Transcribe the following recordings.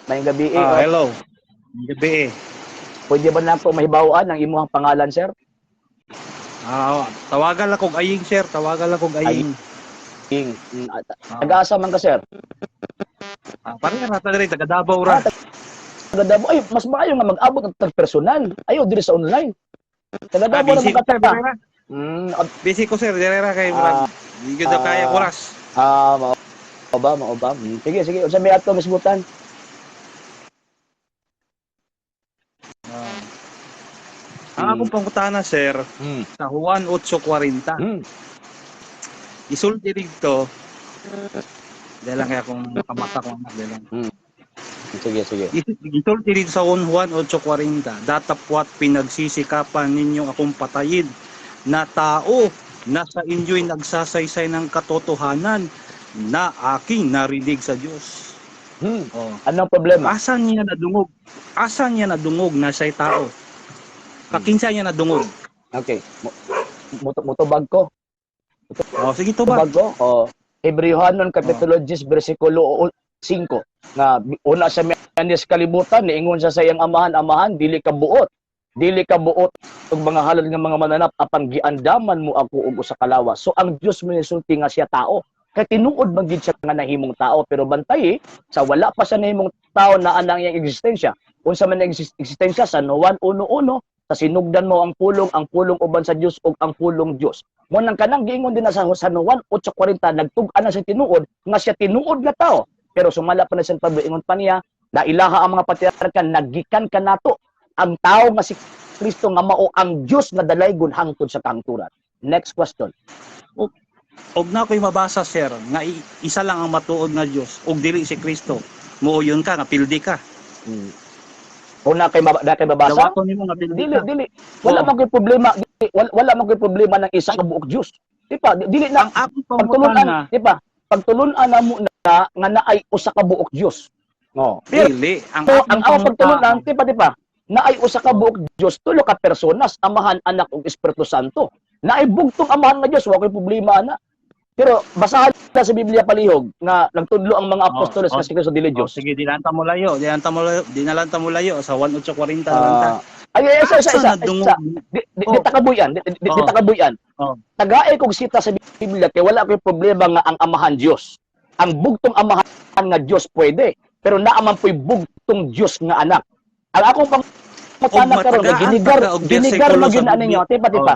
Maayong gabi. Ah, Oh, hello. Gabi. Pwede ba nako mahibaw-an ang imuhang pangalan, sir? Ah, tawagan lang kog aying, sir, tawagan lang kog aying. Ing. Taga-asa man ka, sir? Ah, parang rata diri taga Davao ra. Ah, taga Davao. Ay, mas maayo nga mag-abot ang tag personal. Ayaw diri sa online. Taga Ah, Davao busy na ko, sir, ka. diri ra. Busy ko, sir, diri ra kay murag di gyud daw kaya oras. Ah, mao ba, mao ba? Sige, sige. Unsa may ato misgutan? Ah. Ang akong pangutana, sir, sa Juan 8:40. Isulti dito. Dahil lang kaya kung makamata ko anak dahil lang. Sige, sige. Gisulti dito sa Juan 8:40, datapwat pinagsisikapan ninyo akong patayin na tao na sa inyo'y nagsasaysay ng katotohanan na aking narinig sa Diyos. Oh. Anong problema? Asa niya nadungog? Asa niya nadungog na siya'y tao? Kakinsa niya nadungog? Okay. Mutubag ko. Oh, sige, tubag. Tubag ko. Oh. Hebreohanon kapitulo 10 bersikulo 5 nga una sa mianis kalibutan niingon siya sa iyang amahan, "Amahan, dili ka buot. Dili ka buot og mga halad nga mga mananap apan giandaman mo ako og usa ka lawas." So ang Dios minisulti nga siya tao. Kay tinuod man gid siya nga nahimong tao, pero bantay sa wala pa siya nahimong tao na anang iyang eksistensya. Unsa man ang eksistensya sa Juan 1:1, sa sinugdan mo ang pulong uban sa Dios ug ang pulong Dios. Mo nang kanang giingon din na sa San Juan 8:40, nagtug-an na sa tinuod nga siya tinuod nga tao. Pero sumala pa na San Pablo, ingon pa niya, nailaha ang mga patriarka, nagikan kanato ang tao nga si Kristo nga mao ang Dios nga dalaygon hangtod sa kahangturan. Next question. Og na ko'y mabasa, sir, nga isa lang ang matuod nga Dios ug dili si Kristo. Muuyon ka nga pildi ka. Una kay na kay mabasa? Dawaton nimo nga pildi Dili, ka. dili. Wala man ko'y problema, dili, wala man ko'y problema ng isa ka buok Dios. Di pa, dili na Ang akong pagtulunan, pangutana, di pa? Pagtulunan na mo na nga naay usa ka buok Dios. Oh. Pero dili ang ang akong akong pagtulunan, pangutana, di pa, di pa, naay usa ka buok Dios, tulo ka personas, Amahan, Anak ug Espiritu Santo. Naay bugtong Amahan nga Dios, wa ko'y problema ana. Pero basahan na sa Biblia palihog nga nagtudlo ang mga apostoles nga si Kristo dili Oh, Dios. sige, di lang ta mo layo, di lang ta mo layo, di na lang ta mo layo sa 1:8:40 na lang ta. Ay, ay, isa, isa, Asa isa, nadungog? isa. Di, di takabuyan, di takabuyan. Tagae kog sita sa Biblia kay wala ko'y problema nga ang Amahan Dios. Ang bugtong Amahan nga Dios pwede, pero naa man po'y bugtong Dios nga anak. Ang akong pangutana Og karon nga matagaan ginigar pa ka og ginigar bersikulo man gyud sa na ninyo, Biblia. tipa tipa.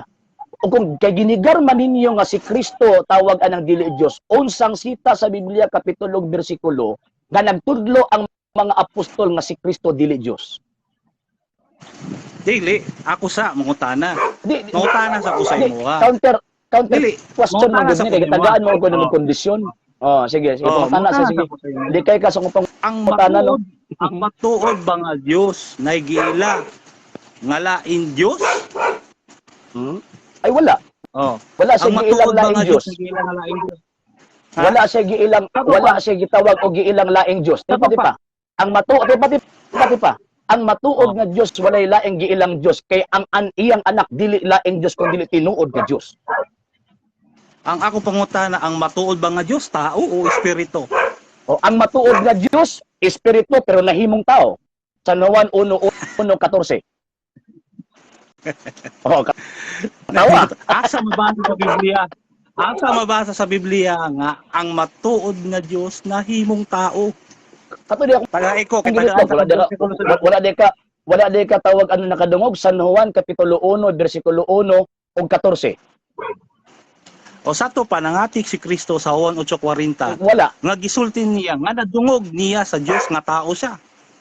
O kung kay ginigar man ninyo nga si Kristo tawag anang dili Dios, unsang sita sa Biblia kapitulo ug bersikulo nga nagtudlo ang mga apostol nga si Kristo dili Dios? Dili, ako sa mangutana. Di, Mangutana sa ako sa di, imo ha. Counter counter Dili, question man mangutana gud sa ni kay ko imo. gitagaan mo ko ng kondisyon. Oh, sige, sige, Oh, pangutana sa mangutana sige. sa ko sa imo. Di kay ka sa kung Ang pangutana, no? matuod, ang matuod ba nga Dios na giila nga lain Dios? Ay wala. Oh. Wala siya Ang giilang matuod ba laing nga Dios. Dios na giila nga lain Dios? Ha? Wala siya giilang Kato wala pa. siya gitawag og giilang laing Dios. Di pa, Kato di pa. Ang matuod, di pa, di pa, di pa. Ang matuod nga Dios walay laing giilang Dios kay ang iyang anak dili laing Dios kun dili tinuod nga Dios. Ang ako pangutana, ang matuod ba nga Dios tao o espiritu? O ang matuod nga Dios espiritu pero nahimong tao. Sa Juan 1:1:14. Oh, tawa. Asa mabasa sa Biblia? Asa mabasa sa Biblia nga ang matuod nga Dios nahimong tao? Kato di ako Tagay ko, kay Ang ginito, tagaan wala di ka, wala di ka tawag ano nakadungog San Juan kapitulo 1 bersikulo 1 ug 14. O sa to pa nangatik si Kristo sa Juan 8:40 Wala. nga gisulti niya nga nadungog niya sa Dios nga tao siya.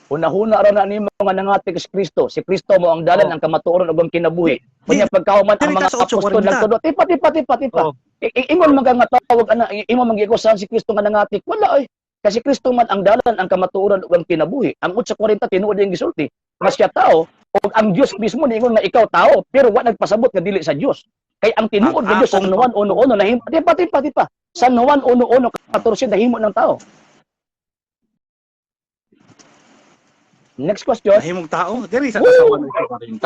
Hunahuna ra na nimo nga nangatik si Kristo. Si Kristo mo ang dalan, ang kamatuoran ug ang kinabuhi. Unya pagkahuman ang Dili mga ka sa apostol 8:40. nagtudlo, tipa tipa tipa tipa. Ingon man ka nga tawag ana imo man gikusahan si Kristo nga nangatik. Wala oy. Kasi Kristo man ang dalan, ang kamatuoran ug ang kinabuhi. Ang 8:40 tinuod ang gisulti. Nga siya tao ug ang Dios mismo niingon nga ikaw tao, pero wa nagpasabot nga dili sa Dios. Kay ang tinuod Ang nga Dios sa akong Juan 1:1 nahimo, tipa tipa tipa. Sa Juan 1:1:14 nahimo ng tao. Next question. Nahimong tao diri sa Woo! sa Juan 8:40. Di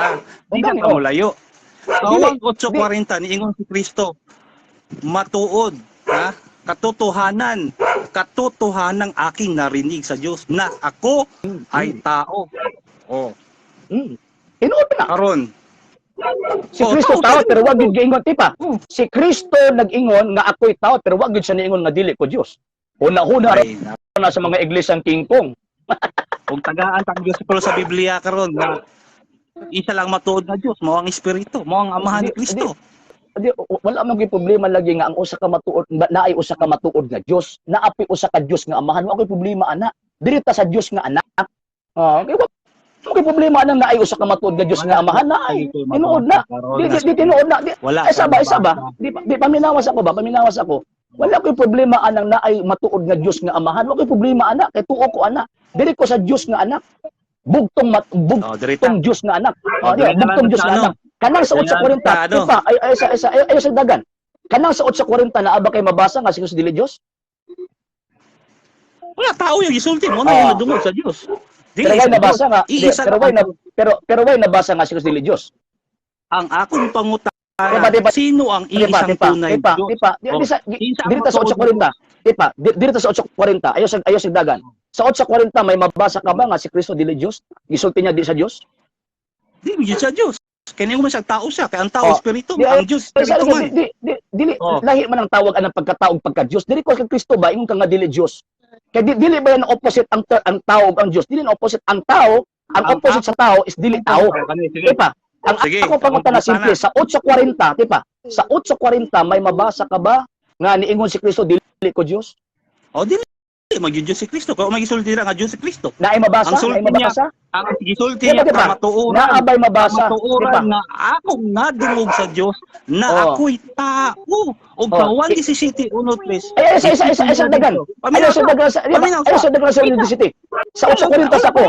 Ang na gani, ka oh. molayo. Sa Dili, Juan 8:40 niingon si Kristo matuod, ha? Katotohanan, Katotohanan aking narinig sa Dios na ako ay tao. Oh, Tinuod na. Karon. Si Oh, Kristo tao, tao, tao. Pero wag gyud giingon, tipa. Oh. Si Kristo nag-ingon nga ako'y tao, pero wag gyud siya niingon nga dili ko Dios. Una-una Ay, na sa mga iglesyang King Kong. Kung tagaan tag Dios pero sa Biblia karon nga isa lang matuod nga Dios, mao ang Espiritu, mao ang Amahan ni Kristo. Di, wala man gyud problema lagi nga ang usa ka matuod naay usa ka matuod nga Dios, naapi usa ka Dios nga Amahan, wa koy problema ana. Diri ta sa Dios nga Anak. Ah, okay, wa koy problema anang naay usa ka matuod nga Dios nga Amahan, naay. Tinuod na. Di tinuod na. Di, Wala. ay, isa ba, isa ba? Di paminawas ako ba? Paminawas ako. Wala ko'y problema anang naay matuod nga Dios nga Amahan. Wala ko'y problema ana kay tuo ko ana. Diri ko sa Dios nga Anak. Bugtong mat Oh, dirita. bugtong Dios nga Anak. Oh, Oh, di, diri na lang bugtong Dios sa nga ano. Anak. Kanang sa Diri na lang 8:40, sa ano. di pa, ay sa dagan. Kanang sa 8:40 naa ba kay mabasa nga si Jesus dili Dios? Wala, tao yung gisulti mo na Ah. yung nadungog sa Dios. Dili Pero way sa nabasa nga, Diyos. di, Iisa pero lang way na, pero pero way nabasa nga si Jesus dili Dios. Ang akong pangutana, Diba, diba, sino ang Di pa, iisang di pa, tunay di pa, Diyos? di pa, di, Oh. di sa, di, Isa ang diri ta sa matuod 8:40. Di pa, diri ta sa 8:40. Ayo sa dagan. Sa 8:40 may mabasa ka ba nga si Kristo dili Dios? Gisulti niya di sa Dios? Di gyud sa Dios. Kaya man siya tao siya, kay ang tao Oh. espiritu, Di, ang Dios Ay, espiritu man. di, dili, Oh. lahi man ang tawag anang pagkatao ug pagka-Dios. Dili ko kay Kristo ba ingon ka nga dili Dios? Kay dili ba yan opposite ang tao ug ang Dios? Dili na opposite ang tao, ang Ang opposite sa tao is dili tao. Kani, sige. Di pa? Ang Sige, ako pangutana akong simple sa 8:40, di pa? Sa 8:40 may mabasa ka ba nga niingon si Kristo dili ko Dios? Oh, dili magyud Diyos si Kristo. Kaya magisulti ra nga Diyos si Kristo. Naay mabasa? Ang sulti Naay mabasa? Ang gisulti Di ba, niya di ba? kamatuoran. Naabay mabasa, di pa? Kamatuoran nga akong nadungog sa Dios na Oh. ako'y tao. Og Oh. sa Juan 17:1-3. Ay, ay, isa, isa, isa, isa, dagan. Ayaw sa dagan sa, di ba? Paminaw Ayaw sa dagan sa university. Sa 8:40 sa ko.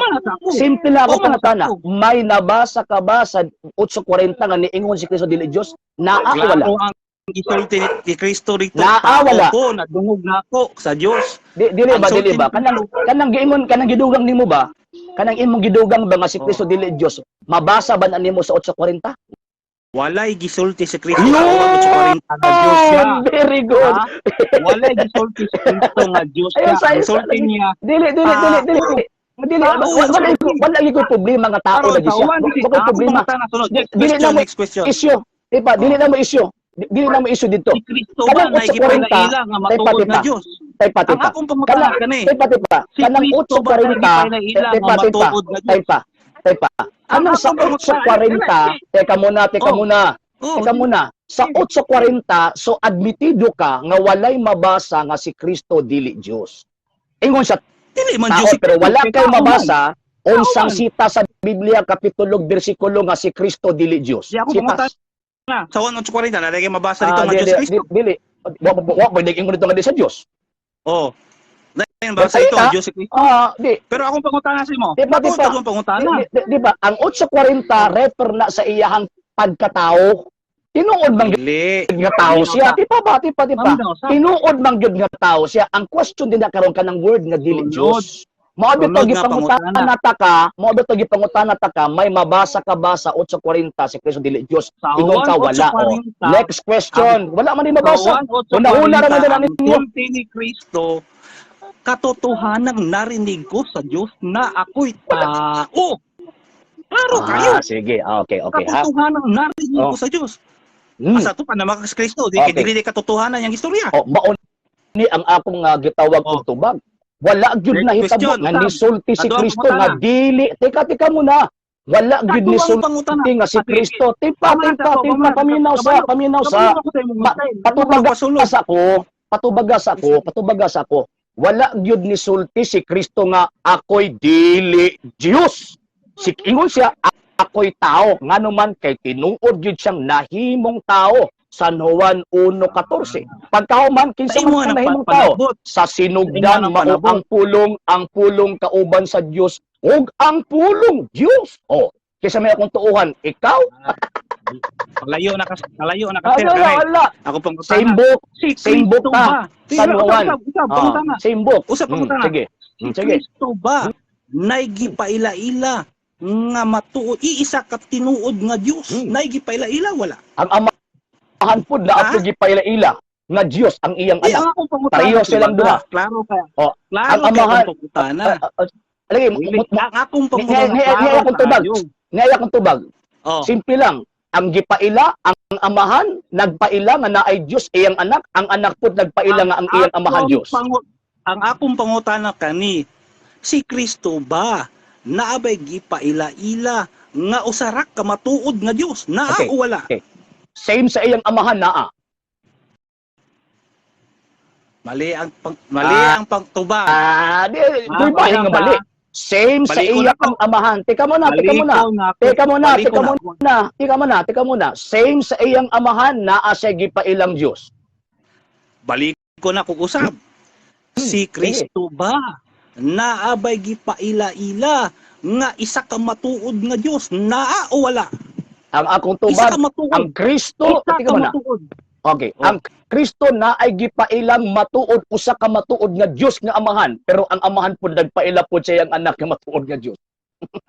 Simple na ako pangutana. May nabasa ka ba sa 8:40 nga niingon si Kristo dili Dios? Naa o wala? Klaro ang gisulti ni Kristo rito. Naa, Tao wala. ko, nadungog na ako sa Dios. Di, dili Ang ba, dili sulti ba? ni Kanang kanang giingon, kanang gidugang nimo ba? Kanang imong gidugang ba nga si Kristo Oh. dili Dios? Mabasa ba na nimo sa 8:40? Walay gisulti si Kristo Yun! sa 8:40 nga Dios siya. Very good. Ha? Walay gisulti si Kristo nga Dios Ayun, siya. sa- Ang sulti niya Dili, dili, dili, dili. Dili, Tao, wala wala wala gyud ko'y problema nga tao Karon, lagi sa siya. Juan Wala 17, ko'y ako problema. pangutana sunod. Next Dili na question, mo next question. issue. Di ba? Dili na mo issue. Dili na mo issue dito. Si Kristo ba Kanang na 8:40, ipaila nga matuod tipa. nga Dios? Taypa, Ang tipa. akong pangutana Kanang kani. Taypa, tipa. Si Kanang Kristo ba 8:40, nagpaila nga tipa, tipa. matuod nga Dios? Taypa, taypa. Kanang sa akong pangutana, 8:40, teka muna, teka Oh. muna. Oh, Teka muna. Sa 8:40, so admitido ka nga walay mabasa nga si Kristo dili Dios. Ingon siya dili man tao Dios si pero Kristo, wala kay kay tao man. mabasa unsang man. sita sa Biblia kapitulo bersikulo nga si Kristo dili Dios. Di ako Sitas. pangutana. Sa Juan 8:40 na lagi mabasa dito Ah, nga di, Dios di, si Kristo. dili. Wa wa wa ingon dito nga di sa Dios. Oh. Dahil basa Basta ito ita- Dios si Kristo. Ah, di. Pero akong pangutana sa imo. Di ba, di Matuod ba? akong pangutana. Di ba? Ang 8:40 refer na sa iyahang pagkatao. Tinuod man gyud Dili. nga tao siya. Di pa ba? Di pa, di pa. Paminaw sa. Tinuod man gyud nga tao siya. Ang question din na karon kanang word nga dili Sunod. Dios. Mao bitaw Sunod nga gipangutana pangutana. ta ka, mao bitaw gipangutana ta ka, may mabasa ka ba sa 8:40 si Kristo dili Dios? Sa Ingon ka Juan wala. Oh. 8:40, Next question. Wala man ni mabasa. Sa Juan Una-una ra man 8:40, din ang ninyo. sulti ni Kristo, katotohanang narinig ko sa Diyos na ako'y tao. Klaro kayo. Ah, sige. Ah, okay, okay ha. Katotohanang narinig Oh. ko sa Diyos. Hmm. Asa to pa na si Kristo, di Okay. dili di katotohanan yung istorya. Oh, mao ni ang akong gitawag Oh. og tubag. Wala gyud Next nahitabo question, nga Sam. nisulti si Ato ang Kristo nga pangutana. dili. Teka, teka muna. Wala gyud Ato ang nisulti pangutana. nga si Ah, sige, Kristo. Tipa, Tama na tipa, sa ako, tipa, tama na sa paminaw ako. sa, paminaw sa. Kabalo ako sa imong style. Patubagas Pasulod. ako, patubagas ako, patubagas ako. Wala gyud nisulti si Kristo nga ako'y dili Diyos. Si ingon siya ako'y tao, ngano man kay tinuod gyud siyang nahimong tao. San Juan 1:14. Pagkahuman Sa kinsa imo man ang ang nahimong tao panabot. sa Sa imo sinugdan ang mao panabot. ang pulong kauban sa Dios ug ang pulong Dios. Oh, kaysa may akong tuuhan, ikaw? Palayo na ka, palayo na ka sir. Wala, Kare. wala. Ako pangutana. Same book, Si same book Kristo ta. ba? San Usab, Juan. usab, usab, Ah, pangutana. same book. Usab, pangutana. Sige. Si Sige. Kristo ba naigipaila-ila nga matuod iisa ka tinuod nga Dios? Hmm. Naigipaila-ila wala? Ang amahan pud na Ha? ato gipaila-ila. nga Dios ang iyang Di, anak. Ang akong pangutana, Pareho silang diba? duha. Klaro ka. Oh, Klaro ang kay amahan- akong pangutana. Lagi, Dili, ang akong pangutana, ni klaro akong tubag. kaayo. Niaya akong tubag. Oh. Simple lang. Ang gipaila, ang amahan, nagpaila nga naay Dios iyang anak, ang anak pud nagpaila nga ang iyang amahan Dios. Ang akong pangutana kani, si Kristo ba naabay gipaila-ila nga usa ra ka matuod nga Dios? Naa Okay. o wala? Okay. Same sa iyang amahan naa. Mali ang pagtubag. Ah, di, Ah, di ba wala nga mali? Same sa Balik ko na iyang to. amahan. Teka muna, teka muna. Baliko na ako. Teka muna, Baliko teka na ako. muna. Teka muna, teka muna. Same sa iyang amahan naa siya gipailang Dios. Baliko na kog usab. Si Kristo ba naabay gipaila-ila nga isa ka matuod nga Dios? Naa o wala? Ang akong Isa tubag, ka matuod. ang Kristo, Isa teka ka muna. matuod. Okay, Oh. ang Kristo na ay gipailang matuod, usa ka matuod nga Dios nga amahan, pero ang amahan pud nagpaila pud sa iyang anak nga matuod nga Dios.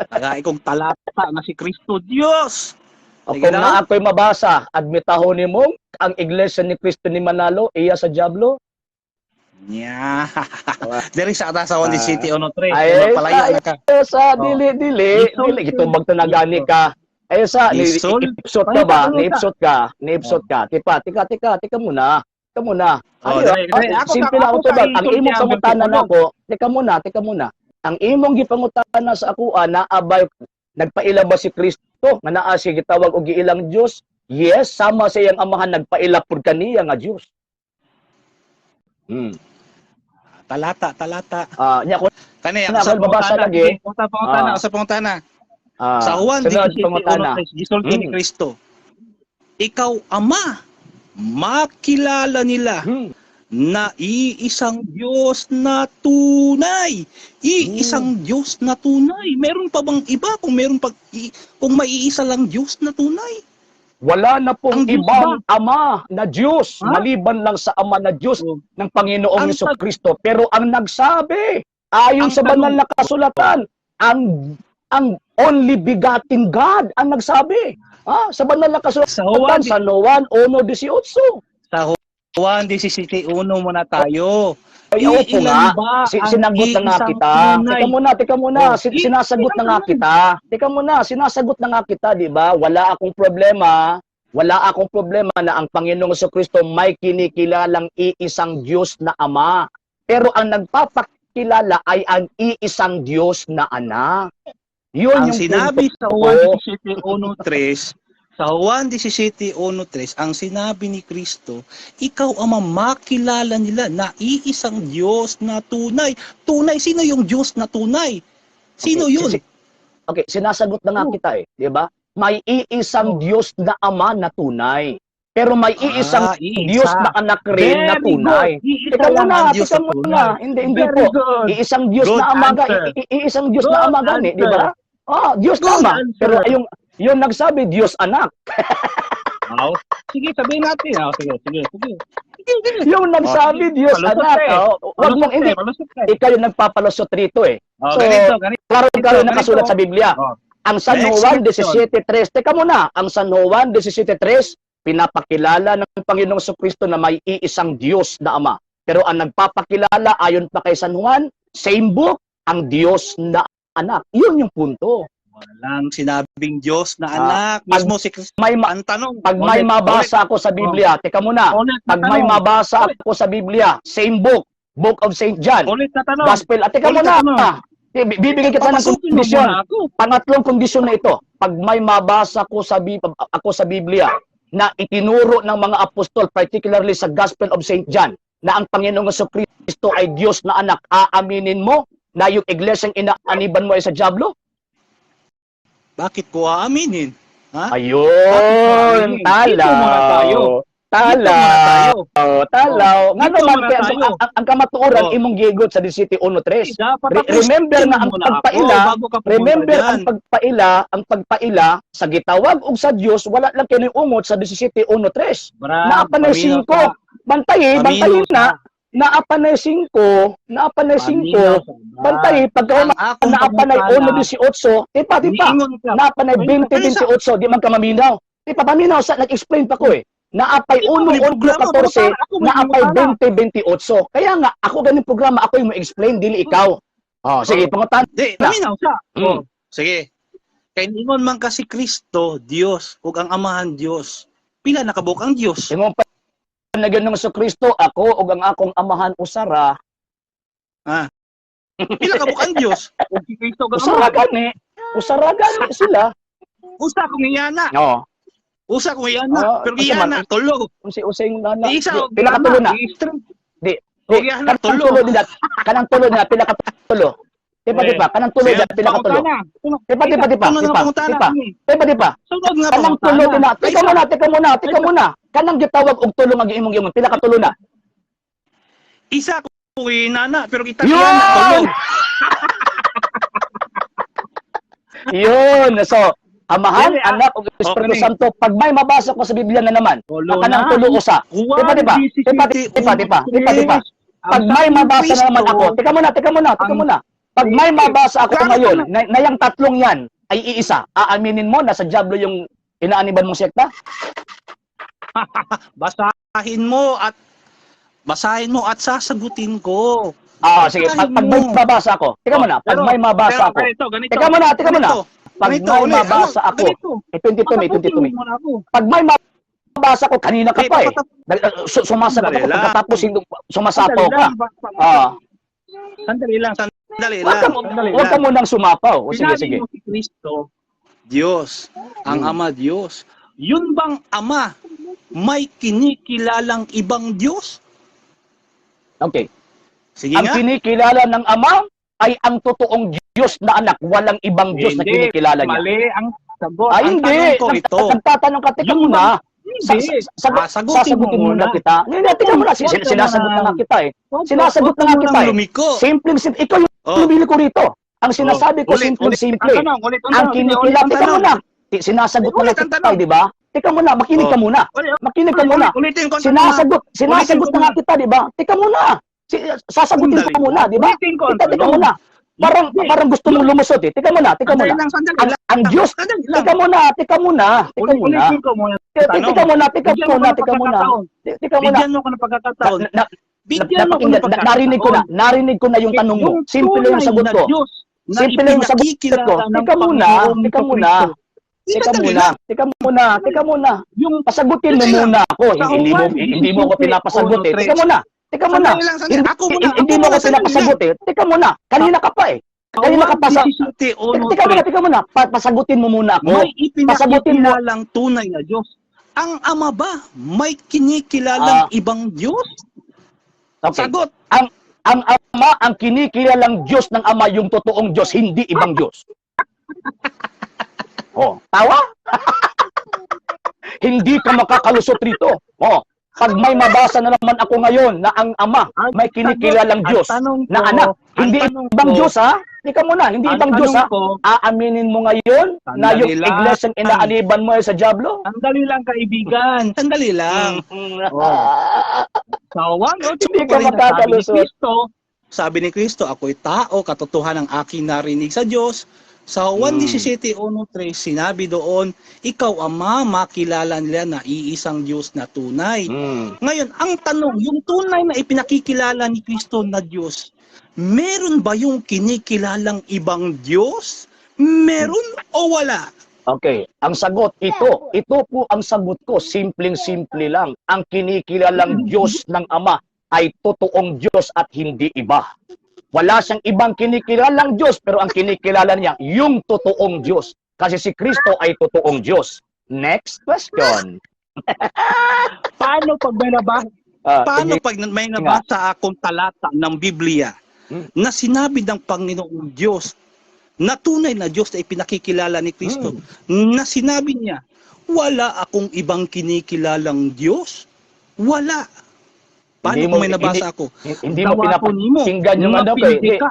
Tagai kong talata nga si Kristo Dios. O Sige kung daw. naa ako'y mabasa, admitahon nimong ang Iglesia ni Cristo ni Manalo iya sa Diablo. Nya. Diri sa ata sa 1 City 13. Ay, Palayo na ka. Eh, sa Oh. dili dili dili gitubag ta na gani ka. Ay sa ni ipsot ka ba? Niipsot ka, niipsot ka. Tipa, tika tika tika muna. Tika muna. Oh, Ano, dali, dali. Ako simple lang ako ang tubag. Ang isulti imong ang pangutana bersikulo. nako, tika muna, tika muna. Ang imong gipangutana sa akoa na abay nagpaila ba si Kristo nga naa siya gitawag og giilang Dios? Yes, sama sa iyang amahan nagpaila pud kaniya nga Dios. Talata, talata. Ah, nya ko Kani Na, ako sa ako mabasa pangutana. lagi. Sige, sa pangutana, Ah. sa pangutana. Sa Juan sunod 17, pangutana. 1, gisulti ni Kristo. Ikaw, Ama, makilala nila na iisang Diyos na tunay. Iisang Diyos na tunay. Meron pa bang iba kung meron pa kung may iisa lang Diyos na tunay? Wala na pong Ang Diyos ibang ama na Diyos Ha? maliban lang sa ama na Diyos Oh. ng Panginoong Ang Hesus Kristo. Pero ang nagsabi, ayon Ang sa banal tanong- na kasulatan, ang only begotten God ang nagsabi. Ah, sa banal na kasulatan Sa Juan, sa Juan 1:18. sa Juan 17:1 muna tayo. Ay, opo Iilan nga. ba ang Sinagot na nga iisang kita. tunay? Teka muna, teka muna. Oh, Sinasagot na nga iilan kita. Teka muna, sinasagot na nga kita, di ba? Wala akong problema. Wala akong problema na ang Panginoong Kristo may kinikilalang iisang Diyos na Ama. Pero ang nagpapakilala ay ang iisang Diyos na Anak. Yun Ang yung sinabi punto sa ko. Juan 17:1-3, sa Juan 17:1-3, ang sinabi ni Kristo, ikaw ang makilala nila na iisang Diyos na tunay. Tunay, sino yung Diyos na tunay? Sino Okay, yun? Okay, sinasagot na nga Oh. kita eh, di ba? May iisang Diyos na Ama na tunay. Pero may iisang Ah, iisa. Diyos na anak rin na Very tunay. good. Iisa Teka lang muna, ang Diyos teka na muna. tunay. Hindi, hindi Very po. good. Iisang Diyos Good na Ama ga, answer. iisang Diyos na Good Ama gani, di ba? Ah, Diyos na Good Ama. answer. Pero yung nagsabi Diyos anak. Oh, sige, sabihin natin. Oh, sige, sige, sige. Sige, sige. Yung nagsabi Oh, sige. Diyos Palusot anak. ka eh. Oh, wag mong hindi Palusot ka eh, palusot ka eh. ikaw yung nagpapalusot rito eh. Oh, So, ganito, ganito. Klaro-klaro Ganito. nakasulat sa Biblia. Oh. Ang San Next Juan question. 17:3. Teka muna, ang San Juan 17:3 pinapakilala ng Panginoong Kristo na may iisang Diyos na Ama. Pero ang nagpapakilala ayon pa kay San Juan, same book, ang Diyos na Anak. Yun yung punto. Walang sinabing Diyos na Ah, anak. Mismo si Kristo. May Ang tanong. pag may ulit, mabasa ako sa Biblia, teka muna, ulit, ulit na pag may tanong. mabasa ako sa Biblia, same book, Book of St. John, Ulit na tanong. Gospel, at teka Ulit muna, na tanong. Bibigyan kita ng Papasukin mo kondisyon. muna ako. Pangatlong kondisyon na ito, pag may mabasa ko sa ako sa Biblia na itinuro ng mga apostol, particularly sa Gospel of St. John, na ang Panginoong Kristo ay Diyos na anak, aaminin mo na yung iglesyang inaaniban mo ay sa Diablo? Bakit ko aaminin? Ha? Ayun, Bakit ko aaminin? Dito muna tayo. talaw. Dito muna tayo. Talaw. Talaw. Nga Dito naman, muna kaya, tayo. ang kamatuoran, Oh. imong gigot sa 17:1-3. Dapat Remember na ang muna pagpaila, ako bago ka pumunta remember dyan. ang pagpaila sa gitawag og sa Dios, wala lang kini ungot sa 17:1-3. Brad, Naa pa na paminaw 5. ka. Bantay, Paminaw bantayin ka. na. Naa pa na 5, naa pa na 5. Paminaw ka, Brad. Bantay, pagka Ang akong naa pa na pangutana, 1:18, tipa tipa. niingon ka. Naa pa na Paminaw ka. 20:28, di man ka maminaw. Tipa paminaw sa nag-explain pa ko eh. Naapay Ikaw 1 may 8 programa, 14, pangutana. Ako may naapay pangutana. 20 28. Kaya nga ako ganing programa, ako yung mo explain, dili ikaw. Oh, sige, pangutana. Di, paminaw siya. Oh, sige. Kay ningon man kasi Kristo, Dios, ug ang Amahan Dios. Pila nakabuok ang Dios? Ingon pa na gyud ng Kristo, ako ug ang akong amahan usara. Ah. Pila kabuok ang Dios? Ug si Kristo ug ang Usara Amahan. gani. Usara gani sila. Usa kung iyana. Oo. Usa kung iyana, Ah, pero kasi iyana tulo. Unsi usay yung nana. Isa Di, og pila ka tulo na? Di. Di, Og iyana kanang tulo. tulo din dat. Kanang tulo na pila ka tulo. Di pa, di pa, kanang tulo Sige, din pila ka tulo. pangutana. Di pa, di pa, di pa, Sunod di nga pa, pangutana. di pa. Di pa, di pa. Sunod nga Kanang pangutana. tulo din na. Tika muna, tika muna, tika muna. Kanang gitawag og tulo nga giimong giimong pila ka tulo na. Isa kung inana, pero kita iyana tulo. Yun! Yun. So, Amahan, Dili, ah. Anak, ug Espiritu Okay. Santo, pag may mabasa ko sa Biblia na naman, Tulo na kanang na. tulo usa. Di pa, di pa, di pa, di pa, di pa, di pa, di pa. Pag may mabasa na naman ako, teka muna, teka muna, teka muna. Pag may mabasa ako ngayon, na yung tatlong yan ay iisa, aaminin mo na sa Diablo yung inaaniban mong sekta? Basahin mo at sasagutin ko. Ah, sige, pag may Basahin mo. mabasa ako, teka muna, pag Pero- may mabasa pero ako, ganito, ganito. teka muna, teka muna. Ganito, Pag ganito, may ulit. mabasa Ano, ako, ganito. eh, 22 may, 22 may. Patapusin mo muna ako. Pag may mabasa ko, kanina ka Eh, pa eh. Sumasagot ako Sandali lang. pagkatapos hindi sumasapaw Sandali ka. lang, Ah, Sandali lang, sandali wag lang. ka, Sandali wag ka lang. munang sumapaw. O, sige, Sinabi sige. mo si Kristo, Diyos, ang Ama Diyos. Yun bang Ama may kinikilalang ibang Diyos? Okay. Sige Ang nga. kinikilala ng Ama ay ang totoong Diyos na anak, walang ibang Diyos na Hindi, kinikilala niya. Mali ang sagot. Ay, Ang hindi. tanong ko ito. Nagtatanong ka, teka Yung muna. Hindi. Sagutin mo Sasagutin muna muna. kita. Hindi, teka muna. Huwag ka Sinasagot na nga kita eh. Sinasagot na Huwag nga ka kita munang eh. lumiko. Simpleng simple. Ikaw yung Oh. lumili ko rito. Ang sinasabi ko, Ulit, simpleng ulit. simple. Ang tanong, ulit ang Ang tanong. Sige, ulit kinikilala, ang teka tanong. muna. Sinasagot na Ulit nga ang kita, tanong. eh, di ba? Teka muna, makinig ka Oh. muna. Ulit, Makinig ka muna. Ulitin ko ang tanong. Sinasagot Ulitin ko na nga kita, di ba? Teka muna. Sasagutin Sandali ko muna, di ba? Ulitin ko ang Teka, teka tanong. muna. Parang Hindi. parang gusto mong lumusot eh. Teka muna, teka Sandali muna. lang, sandali Ang, lang. ang Diyos, Sandali lang. teka muna, teka muna, teka muna. Ulitin ko muna. Teka teka muna, teka Bigyan mo muna, ko ng teka muna. pagkakataon. Teka muna. Bigyan mo ko ng pagkakataon. Na, Bigyan mo ko ng napakinggan, narinig ko na, narinig ko na yung tanong mo. Yung Simple lang yung tunay sagot na ko. Diyos na Simple lang yung sagot ipinakikilala ko. ng Teka muna, Panginoong teka muna. Kristo. Teka Sandali muna, lang. teka muna, teka muna. Yung Pasagutin mo Sandali lang. muna ako. Sa Hindi mo Juan hindi mo ako pinapasagot eh. Teka muna. Teka muna. Sandali lang, sandali. Hindi, Ako muna, hindi ako mo muna, ako sandali lang. pinapasagot eh. Teka muna. Kanina ka pa eh. Kanina ka pa sa Teka muna, teka muna. Pasagutin mo muna ako. May Pasagutin mo. ipinakikilalang tunay na Diyos. Ang Ama ba may kinikilalang ibang Diyos? Okay. Sagot. Ang Ama, ang kinikilalang Diyos ng Ama, yung totoong Diyos, hindi ibang Diyos. Oh, tawa? Hindi ka makakalusot rito. Oh, pag may mabasa na naman ako ngayon na ang Ama may kinikilalang Ang Diyos tanong na ko- anak, ang hindi tanong ibang ko- Diyos ha? Teka muna, hindi ang ibang Diyos ha? tanong ko, Aaminin mo ngayon na yung Sandali lang. iglesyang inaaniban mo ay sa Diablo? Sandali lang, kaibigan. Sandali lang. Oh. Sa 1:8 Hindi ka sabi ni makakalusot. Kristo, sabi ni Kristo, ako'y tao, katotohanan ang aking narinig sa Diyos. Sa 1:17:1-3, sinabi doon, ikaw Ama, makilala nila na iisang Diyos na tunay. Ngayon, ang tanong, yung tunay na ipinakikilala ni Kristo na Diyos, meron ba yung kinikilalang ibang Diyos? Meron o wala? Okay, ang sagot ito, ito po ang sagot ko, simpleng-simple lang. Ang kinikilalang Diyos ng Ama ay totoong Diyos at hindi iba. Wala siyang ibang kinikilalang Diyos, pero ang kinikilala niya, yung totoong Diyos. Kasi si Kristo ay totoong Diyos. Next question. Paano pag may nabasa, paano sige. pag may nabasa akong talata ng Biblia na sinabi ng Panginoong Diyos na tunay na Diyos na ipinakikilala ni Kristo, na sinabi niya, wala akong ibang kinikilalang Diyos? Wala. Paano Hindi kung may nabasa ako? Hindi mo Dawaton nimo pinapakinggan yung nga ano ko eh. pildi Hindi, ka.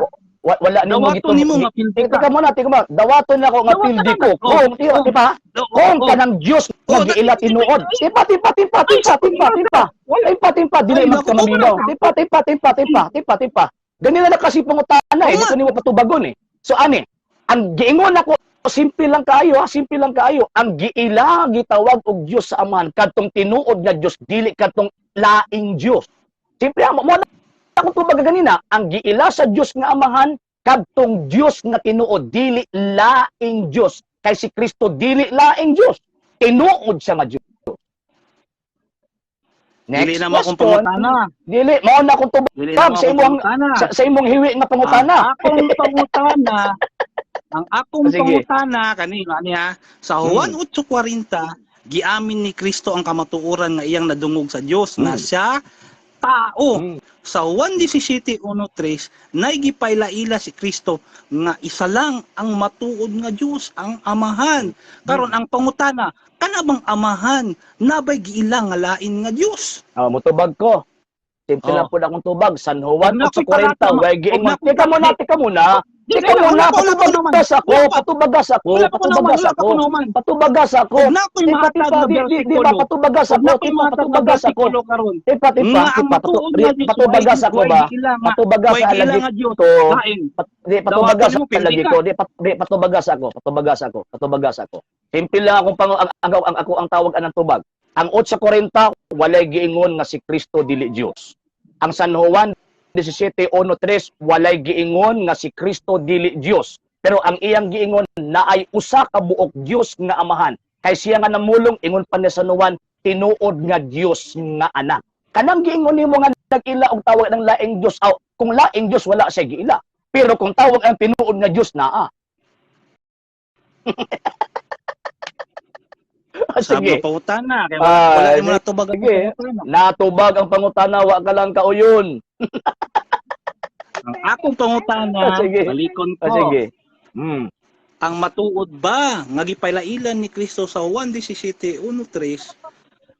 wala nimo Dawaton gitong nimo nga pildi ka. Teka muna, teka muna. Dawaton ako nga Dawaton pildi na. ko. Oh, Kung, di ba, oh. di ba? Kung kanang Diyos Oh, nagiila tinuod. Timpa, timpa, timpa, timpa, timpa, timpa. Timpa, timpa, dili Ay, man naku, ka maminaw. wala. Timpa, timpa, timpa, timpa, timpa, timpa. Ganina na kasi pangutana eh. Oo Di nga. ko nimo patubagon eh. So ani, ang giingon ako simple lang kaayo, ha, simple lang kaayo. Ang giila gitawag og Dios sa Amahan kadtong tinuod nga Dios, dili kadtong laing Dios. Simple ang mo na akong tubag ganina, ang giila sa Dios nga Amahan kadtong Dios nga tinuod, dili laing Dios. Kay si Kristo dili laing Dios, tinuod siya nga Dios. Next Dili na mo akong question. pangutana. Dili mao na akong tubag Dili na mo sa akong imong pangutana. sa imong hiwi nga pangutana. Ang akong pangutana, ang akong Sige. pangutana kani ani ha, sa Juan 8:40 giamin ni Kristo ang kamatuoran nga iyang nadungog sa Dios na siya tao. Sa Juan 17:1-3 naigipailaila si Kristo nga isa lang ang matuod nga Dios, ang Amahan. Karon ang pangutana, kana bang Amahan nabay giila nga lain nga Dios? Ah, mutubag ko. Simple Oh. lang po na akong tubag. San Juan Huwag na ako'y 8:40, talata, way huwag giingon. na ako'y Teka muna, teka muna. Teka Wala muna, pa, wala pa naman. patubagas ako, Wala pa. patubagas ako, Wala pa ko naman, patubagas wala pa ako. ko naman. Patubagas ako. Huwag na ako'y Tipa, mahatag tipa, na di ba bersikulo. patubagas Huwag ako, na ako'y tipa, mahatag na patubagas ako. bersikulo karon. Tipa, tipa, Nga ang tipa, matuod nga Dios, patubagas ako ba? Patubagas way sa giila lagi nga Dios. ko. Lain. Di, patubagas Dawaton mo, sa lagi pildi ka. ko. Di, patubagas ako, patubagas ako, patubagas ako. Simple lang akong pang, ang, ako ang tawag anang tubag. Ang 8:40, walay giingon nga si Kristo dili Dios. Ang San Juan 17:1-3, walay giingon nga si Kristo dili Dios. Pero ang iyang giingon naay usa ka buok Dios nga Amahan. Kay siya nga namulong ingon pa ni San Juan, tinuod nga Dios nga anak. Kanang giingon nimo nga nag-ila og tawag ng laing Dios, aw, kung laing Dios wala siya giila. Pero kung tawag ang tinuod nga Dios naa. Sabi Sige. pangutana kay Ah, wala mo natubag ang sige. pangutana. Natubag ang pangutana, wa ka lang kauyon. Ang akong pangutana, Sige. balikon ko. Sige. Ang matuod ba nga gipailailan ni Kristo sa Juan 17:1-3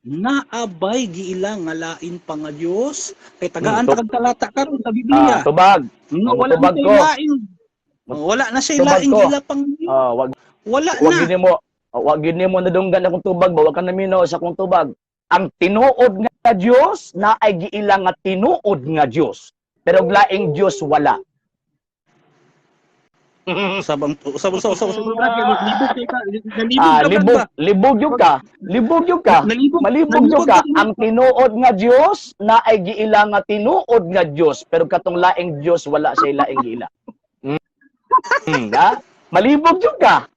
naabay giila nga lain pa nga Dios? Kay tagaan ta kag talata karon sa Biblia. Tubag. Nga Oh, wala tubag na ko. siya lain. Wala na siya Tubag lain ko. giila pang Dios. Wag Wala wag na. gini mo, wag gini mo nadunggan akong tubag ba, wag ka naminaw sa akong tubag. Ang tinuod nga Dios na ay giila nga tinuod nga Dios. Pero og laing Dios wala. Usab usab usab usab usab Brad, kay libog kay ka, nalibog Ah, ka, Brad, libog, ba? libog gyud ka. Libog gyud ka. Nalibog, Malibog gyud nalibog ka. Ang tinuod nga Dios na ay giila nga tinuod nga Dios, pero katong laing Dios wala siya laing giila. Ha? Malibog gyud ka.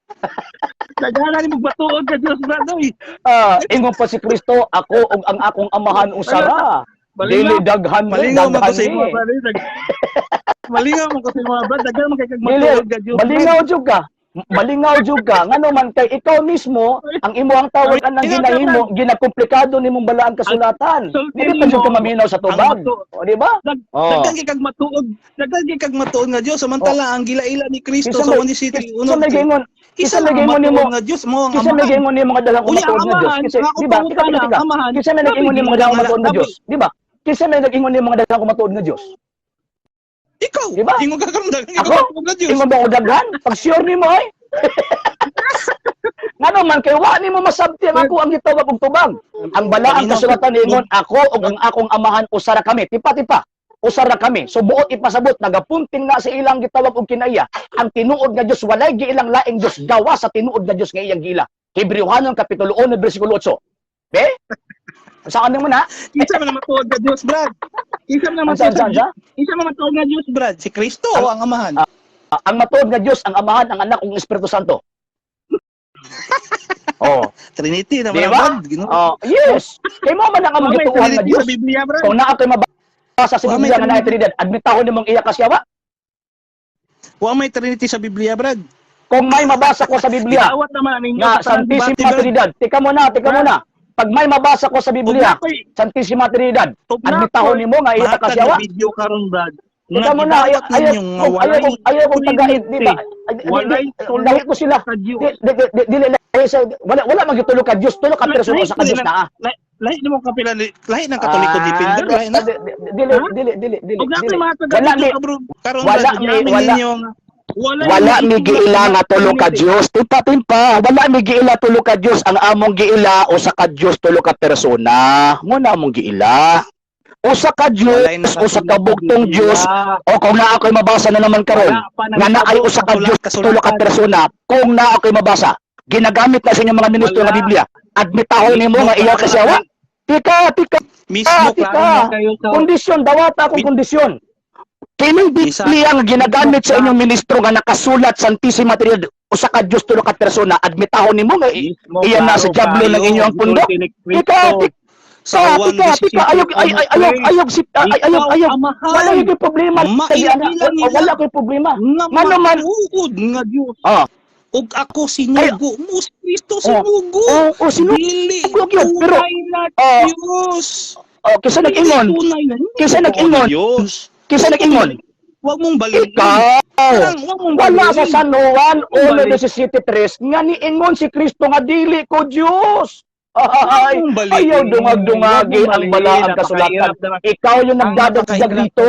Daghan ni mong batuod ka Dios, Brad, oy. Ah, ingon pa si Kristo, ako ug ang akong Amahan usara. Dili Malingaw, daghan mo, malingaw man ko daghan sa imo, ni. Brad. Oy. Malingaw man ko sa imo, Brad. Daghan man kay kag Dili, matuod ka Dios, Brad. malingaw jud ka. Malingaw jud ka. Ngano man kay ikaw mismo ang imo ang tawag anang Malingaw ka, ginahimo, ginakomplikado nimong balaan kasulatan. Sulti Dili pa jud ka nimo, maminaw sa ang tubag. O, di ba? Oh. Daghan kay kag matuod, daghan kay kag matuod nga Dios samantala ang gilaila ni Kristo Kinsa sa may 1 17 kinsa may 1 giingon, isa kinsa may lang ang giingon nimo, matuod nga Dios mo ang kinsa may Amahan. giingon nimo nga daghang Unya ang matuod nga Dios. Amahan, Kinsa, ang akong di ba? Tika, pangutana, tika, tika. ang Amahan, Kinsa may nabi nag-ingon nimo nga giila daghang nga matuod nga nabi Dios, di ba? Kinsa may nag-ingon nimo nga daghang matuod nga Dios? Ikaw, Di ba? ingon ka karon daghan kay Ako? matuod nga Dios. Ingon ba ko daghan? Pag sure nimo ay. Ngano man kay wa nimo masabti ang ako ang gitawag og tubag. Ang balaang Malinaw. kasulatan ingon ako ug ang akong Amahan usara kami. Tipa tipa. Usara kami. So buot ipasabot nagapunting na sa ilang gitawag og kinaiya. Ang tinuod nga Dios walay giilang laing Dios gawa sa tinuod nga Dios nga iyang giila. Hebreohanon kapitulo 1 bersikulo 8. Be? Saan mo na? Kinsa man ang matuod nga Dios, Brad? Kinsa man ang Unsa matuod unsa unsa? Kinsa man matuod nga Dios, Brad? Si Kristo o ang Amahan? Ang matuod nga Dios ang Amahan, ang Anak ug ang Espiritu Santo. Oh, Trinity di naman ang ba? Brad. Ginoo. Oh, yes. Kay mo man ang among Wa may gituohan nga Trinity Dios. sa Biblia, Brad. Kung naa kay mabasa sa Wa may Biblia nga naay Trinity. Trinidad, admitahon nimong iya ka siya wa. Wa may Trinity sa Biblia, Brad. Kung may mabasa ko sa Biblia Gidawat naman ninyo nga sa tanang debate, Santissima Brad. Trinidad, tika muna, tika Brad. muna. Pag may mabasa ko sa Ug Biblia, na ko'y Santissima Trinidad, ug na admitahon ko'y nimo nga iya ka mahatag siya na wa. video karon, Brad. Nga Tika muna, ayaw gidawat ayaw ninyo nga kong ayaw walay kong ayaw kong tagaid, di ba? Trinity, walay tulo Lahi ko sila. ka Dios. Di di di dili lahi sa wala wala magitulo ka Dios, tulo ka persona Lahi sa ka ko Dios nila, naa. lahi, lahi nimo kapila lahi ng Katoliko Ah, defender, di lahi na. di dili Ha? dili dili dili Ug na ko'y dili. mahatag nga Wala video mi ka, bro. Karon, wala Brad, mi giamin wala ninyo nga walay wala mi moitulo giila nga nga tulo ka Trinity. Dios. Timpa timpa, wala mi giila tulo ka Dios. Ang among giila usa ka Dios tulo ka persona. Mo na among giila. Usa ka Dios, Walay usa ka nakasulat sa bugtong Biblia. Dios, o kung naa ko'y mabasa na naman karon, Wala pa nga naay nahitabo usa sa ka Dios, tulo ka kasulatan. Persona, kung naa ko'y mabasa, ginagamit na sa inyong mga ministro Wala. nga Biblia. Admitahon nimo Mismo nga iya klaro kasi awa. Tika, tika, Mismo tika. Klaro na kayo sa Kondisyon, dawata akong kondisyon. Kining Isa- Biblia nga ginagamit sa inyong ministro nga nakasulat Santissima Trinidad, usa ka Dios, tulo ka persona, admitahon nimo nga Mismo iyan na sa klaro diablo ng kayo, inyong pundo. gisulti ni Kristo Tika, tika, sa Juan tika, tika, ayog, ay, ay, ayog, ayog, si, ay, ayog, Ikaw, ayog. Amahan, Wala yung problema. Mailila nila. Wala ko'y problema. Nga Ngano man- matuod nga Dios. Ah. Ug ako sinugo mo si Kristo sinugo. Oh, sino? Dili Sinugo yun, pero- tunay na Oh. Dios. Oh, kisa Dili nag-ingon, tunay na, hindi Kaysa totoo nag-ingon. na Dios. Kisa nag-ingon. Wag mong baliin. Ikaw. Parang, wag mong Wala baliin. sa San Juan Baliin. 1:17 nga niingon si Kristo nga dili ko Dios. Ay, Wag mong baliin. ayaw dungag-dungagi Wag mong ang balaang baliin. kasulatan. Napakahirap naman. Ikaw yung Ang nagdadagdag napakahirap. dito.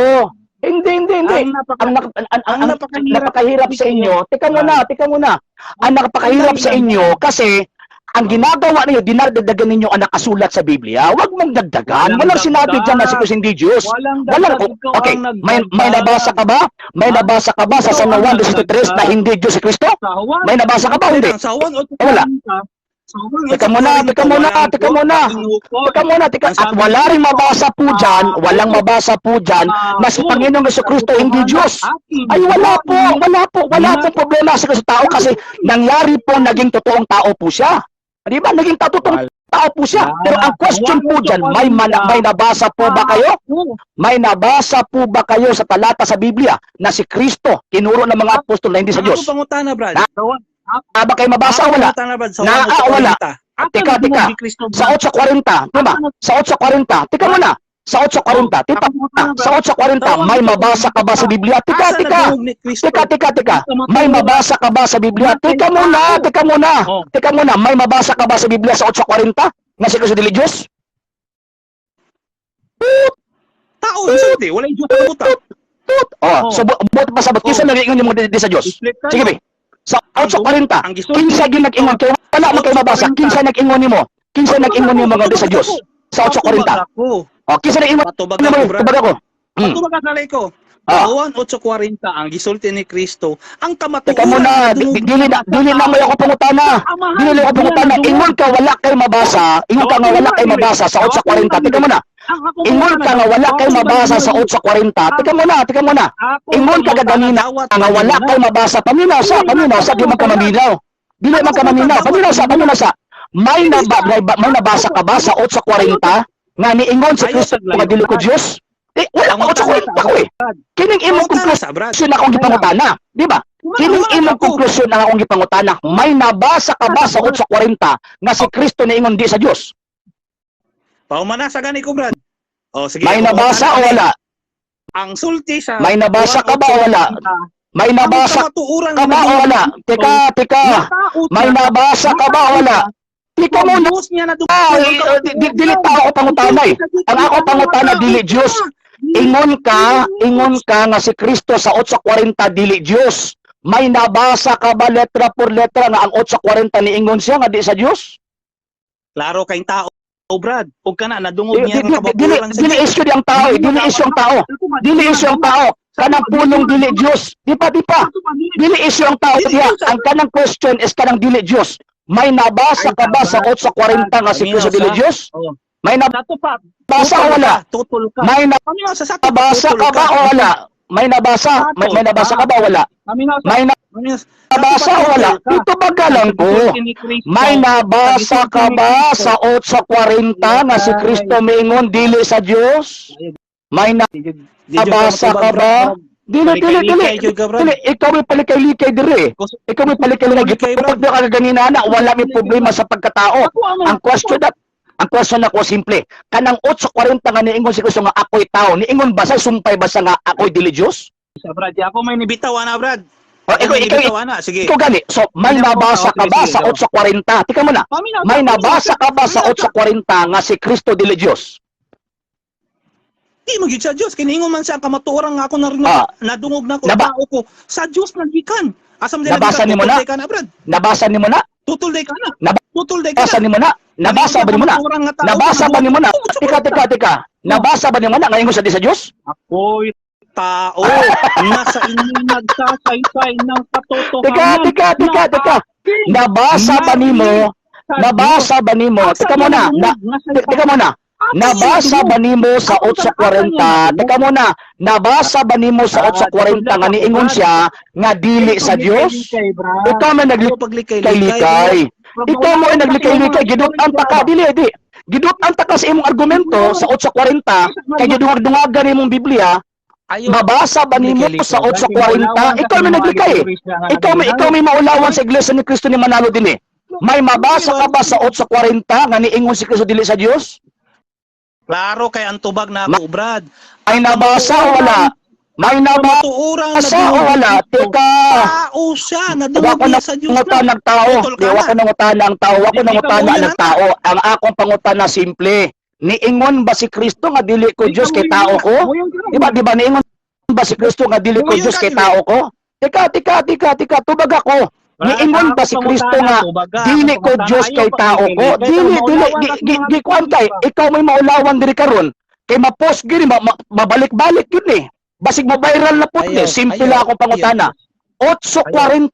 Hindi, hindi, hindi. Ang napaka Ang ang napakahirap napakahirap sa inyo. Teka muna, teka muna. Ang napakahirap sa inyo kasi ang ginagawa ninyo, dinadagdagan ninyo ang nakasulat sa Biblia. Huwag mong dagdagan. Walang Walang sinabi dagdag. dyan na si Kristo hindi Diyos. Walang Walang, dagdag, ikaw okay, ang may nagdagdag. Nabasa ka ba? May Ha? nabasa ka ba sa Ikaw San ang Juan 13 na nagdagdag. hindi Diyos si Kristo? Sa Juan, May nabasa ka ba o hindi? Sa Juan Wala. 8:40, sa Juan Teka muna, 8:40, teka muna, walang teka Diyos muna. na tinukod. Teka muna, teka. Ang At sabi wala ni rin mabasa po dyan, walang mabasa po dyan na si Panginoong Yesu Kristo hindi Diyos. Ay, wala po, wala po, wala pong problema sa tao kasi nangyari po, naging totoong tao po siya. Di ba? Naging totoong tao po siya. Pero ang question po dyan, may nabasa po ba kayo? May nabasa po ba kayo sa talata sa Biblia na si Kristo tinuro ng mga apostol na hindi sa Diyos? Ako pangutana, Brad. Na- Sa Juan- Na ba kayo mabasa o ako wala? pangutana, Brad, sa Na- Juan ah, wala. 8:40. Asa Teka, nagdungog teka. ni Kristo, Sa Brad? 8:40, di ba? Sa 8:40, teka muna. Sa 8:40, teka. Sa 8:40, may mabasa ka ba sa Biblia? Teka, Asa teka. nagdungog ni Kristo? Teka, teka, teka. May mabasa ka ba sa Biblia? Teka muna, teka muna. Oh. Teka muna, may mabasa ka ba sa Biblia sa 8:40 na si Kristo dili Diyos? Tao, gisulti, walay Diyos sa buta. Tut. Oh, Oh. so buot pa sabot kinsa nag-ingon yung mga di sa Diyos? Split kayo. Sige, be. Sa 8:40, Ang gisulti kinsa gyud nag-ingon kay wala man kay mabasa, kinsa nag-ingon nimo? Kinsa nag-ingon nimo mga di sa Diyos? Sa 8:40. Patubag ako. Oh, kinsa nag-ingon Patubag nimo? ako, Brad. Tubag ako. Patubag ka nalay ko. Ah. Juan 8:40 ang gisulti ni Kristo, ang Teka kamatuoran muna, nadungog dili na dili na may ako pangutana. Amahan, Dili na ako pangutana. nadungog. Ingon ka wala kay mabasa, ingon ka nga wala kay mabasa sa 8:40. Teka muna. Ang ako Ingon ka nga wala kay mabasa sa 8:40. Teka muna, teka muna. Ako Ingon ka kaganina dawat nga wala kay mabasa. Paminaw sa, paminaw sa, di man ka maminaw. Dili man ka maminaw. Paminaw sa, paminaw sa. May nabasa ka ba sa 8:40 nga niingon si Kristo nga dili ko Diyos? Eh, wala pa 8:40 ko eh. Kining imong Pangutana sa, Brad. konklusyon akong gipangutana, di ba? Kining imong konklusyon ang akong gipangutana, may nabasa ka ba sa 8:40 nga si Kristo niingon di sa Dios? Paumana sa gani ko, Brad. Oh, sige. May nabasa o wala? Ang sulti sa May nabasa ka ba o wala? May nabasa kamatuoran ka ba o wala? Teka, teka. May nabasa ka ba o wala? Teka muna. Diyos niya na Ah, eh, dili tao ako pangutana eh. Ang ako pangutana dili Diyos. Ingon ka nga si Kristo sa 8:40 dili Diyos. May nabasa ka ba letra por letra nga ang 8:40 niingon siya nga di sa Diyos? Klaro kayong tao, Brad. Ug kana nadungog Di- niya di- ang di- Dili kamatuoran sa dili issue di ang tao, eh. Dili issue ang tao. Dili issue ang tao. Kanang pulong dili Diyos. Di pa, di pa. Dili issue ang tao diha. Ang kanang question is kanang dili Diyos. May nabasa ka ba sa 8:40 nga si Kristo dili Diyos? Oh. May Sato pa. nabasa o wala? Tutol ka. May Paminaw sa sato pa, nabasa tutol ka ba o wala? May nabasa? May nabasa ka ba o wala? Paminaw sa May paminaw sa- nabasa o wala? Tutol ka. Ito ba galang ko? May nabasa ka ba sa 8:40 nga si Kristo miingon dili sa Dios? May nabasa ka ba? Dili, dili, dili. Dili, ikaw may palikay-likay dire. Ikaw may palikay-likay. Gitupag na ka ganina na wala may problema sa pagkatao. Ang question ako simple. Kanang 8:40 nga niingon si Kristo nga ako'y tao. Niingon ba sa sumpay ba sa nga ako'y dili Dios? Sa Brad, di ako may nibitaw ana, Brad. O, Ako ikaw, may ikaw, nibitaw ana, sige. ikaw gani. So, may Ano po? nabasa Okay, ka ba sige, sa go. 8:40? Tika muna. Paminaw May nabasa ka ba sa 8:40 nga si Kristo dili Dios? Di mo gyud sa Dios kay niingon man siya ang kamatuoran nga ako narinig, nadungog na ko tao ko sa Dios nagikan. Asa man Nabasa nimo na? Tutol ka na, Brad. Nabasa nimo na? Tutol day ka na. Nabasa Tutol day ka na. nimo na? Nabasa ba nimo na? Nabasa ba nimo na? Tika, tika, tika. Nabasa ba nimo na nga ingon sa di sa Dios? Ako'y tao na sa inyo'y nagsasaysay ng Teka, katotohanan. teka, teka, teka. Nabasa ba nimo? Nabasa ba nimo? Teka muna, teka muna. Nabasa ba nimo sa 8:40? Teka muna. Nabasa ba nimo sa 8:40 nga niingon siya nga dili sa Dios? Ikaw man naglikay-likay. Ikaw mo ay naglikay-likay, gidut-an ta ka, dili di. Gidut-an ta ka sa imong argumento sa 8:40 kay gidungag-dungagan imong Biblia. Mabasa ba nimo sa 8:40? Ikaw may naglikay eh. Ikaw may maulawan sa Iglesia ni Cristo ni Manalo din eh. May mabasa ka ba sa 8:40 nga niingon si Kristo dili sa Dios? Klaro kay ang tubag na ako, Brad. May nabasa o wala? May nabasa Kamatuoran o wala? Teka. Tao siya, Wa nadungog ko niya na sa Diyos. pangutana ng tao. Putol Di ka wa na. ko nangutana ang tao. Wa ko Di ka nangutana mo ng yan. tao. Ang akong pangutana simple. Niingon ba si Kristo nga dili ko Dios kay tao ko? Di ba niingon ba si Kristo nga dili ko Muyon Dios ka, kay dili. tao ko? Teka, teka, teka, teka, tubag ako. Niingon ba si Kristo nga dili ko Dios kay tao ko? Dili, dili, gi kuan kay ikaw may maulawan diri karon. Kay ma-post gini, mabalik-balik yun eh. Basig ma-viral na po Ayaw, eh. Simple ayaw, lang akong pangutana. 8:40.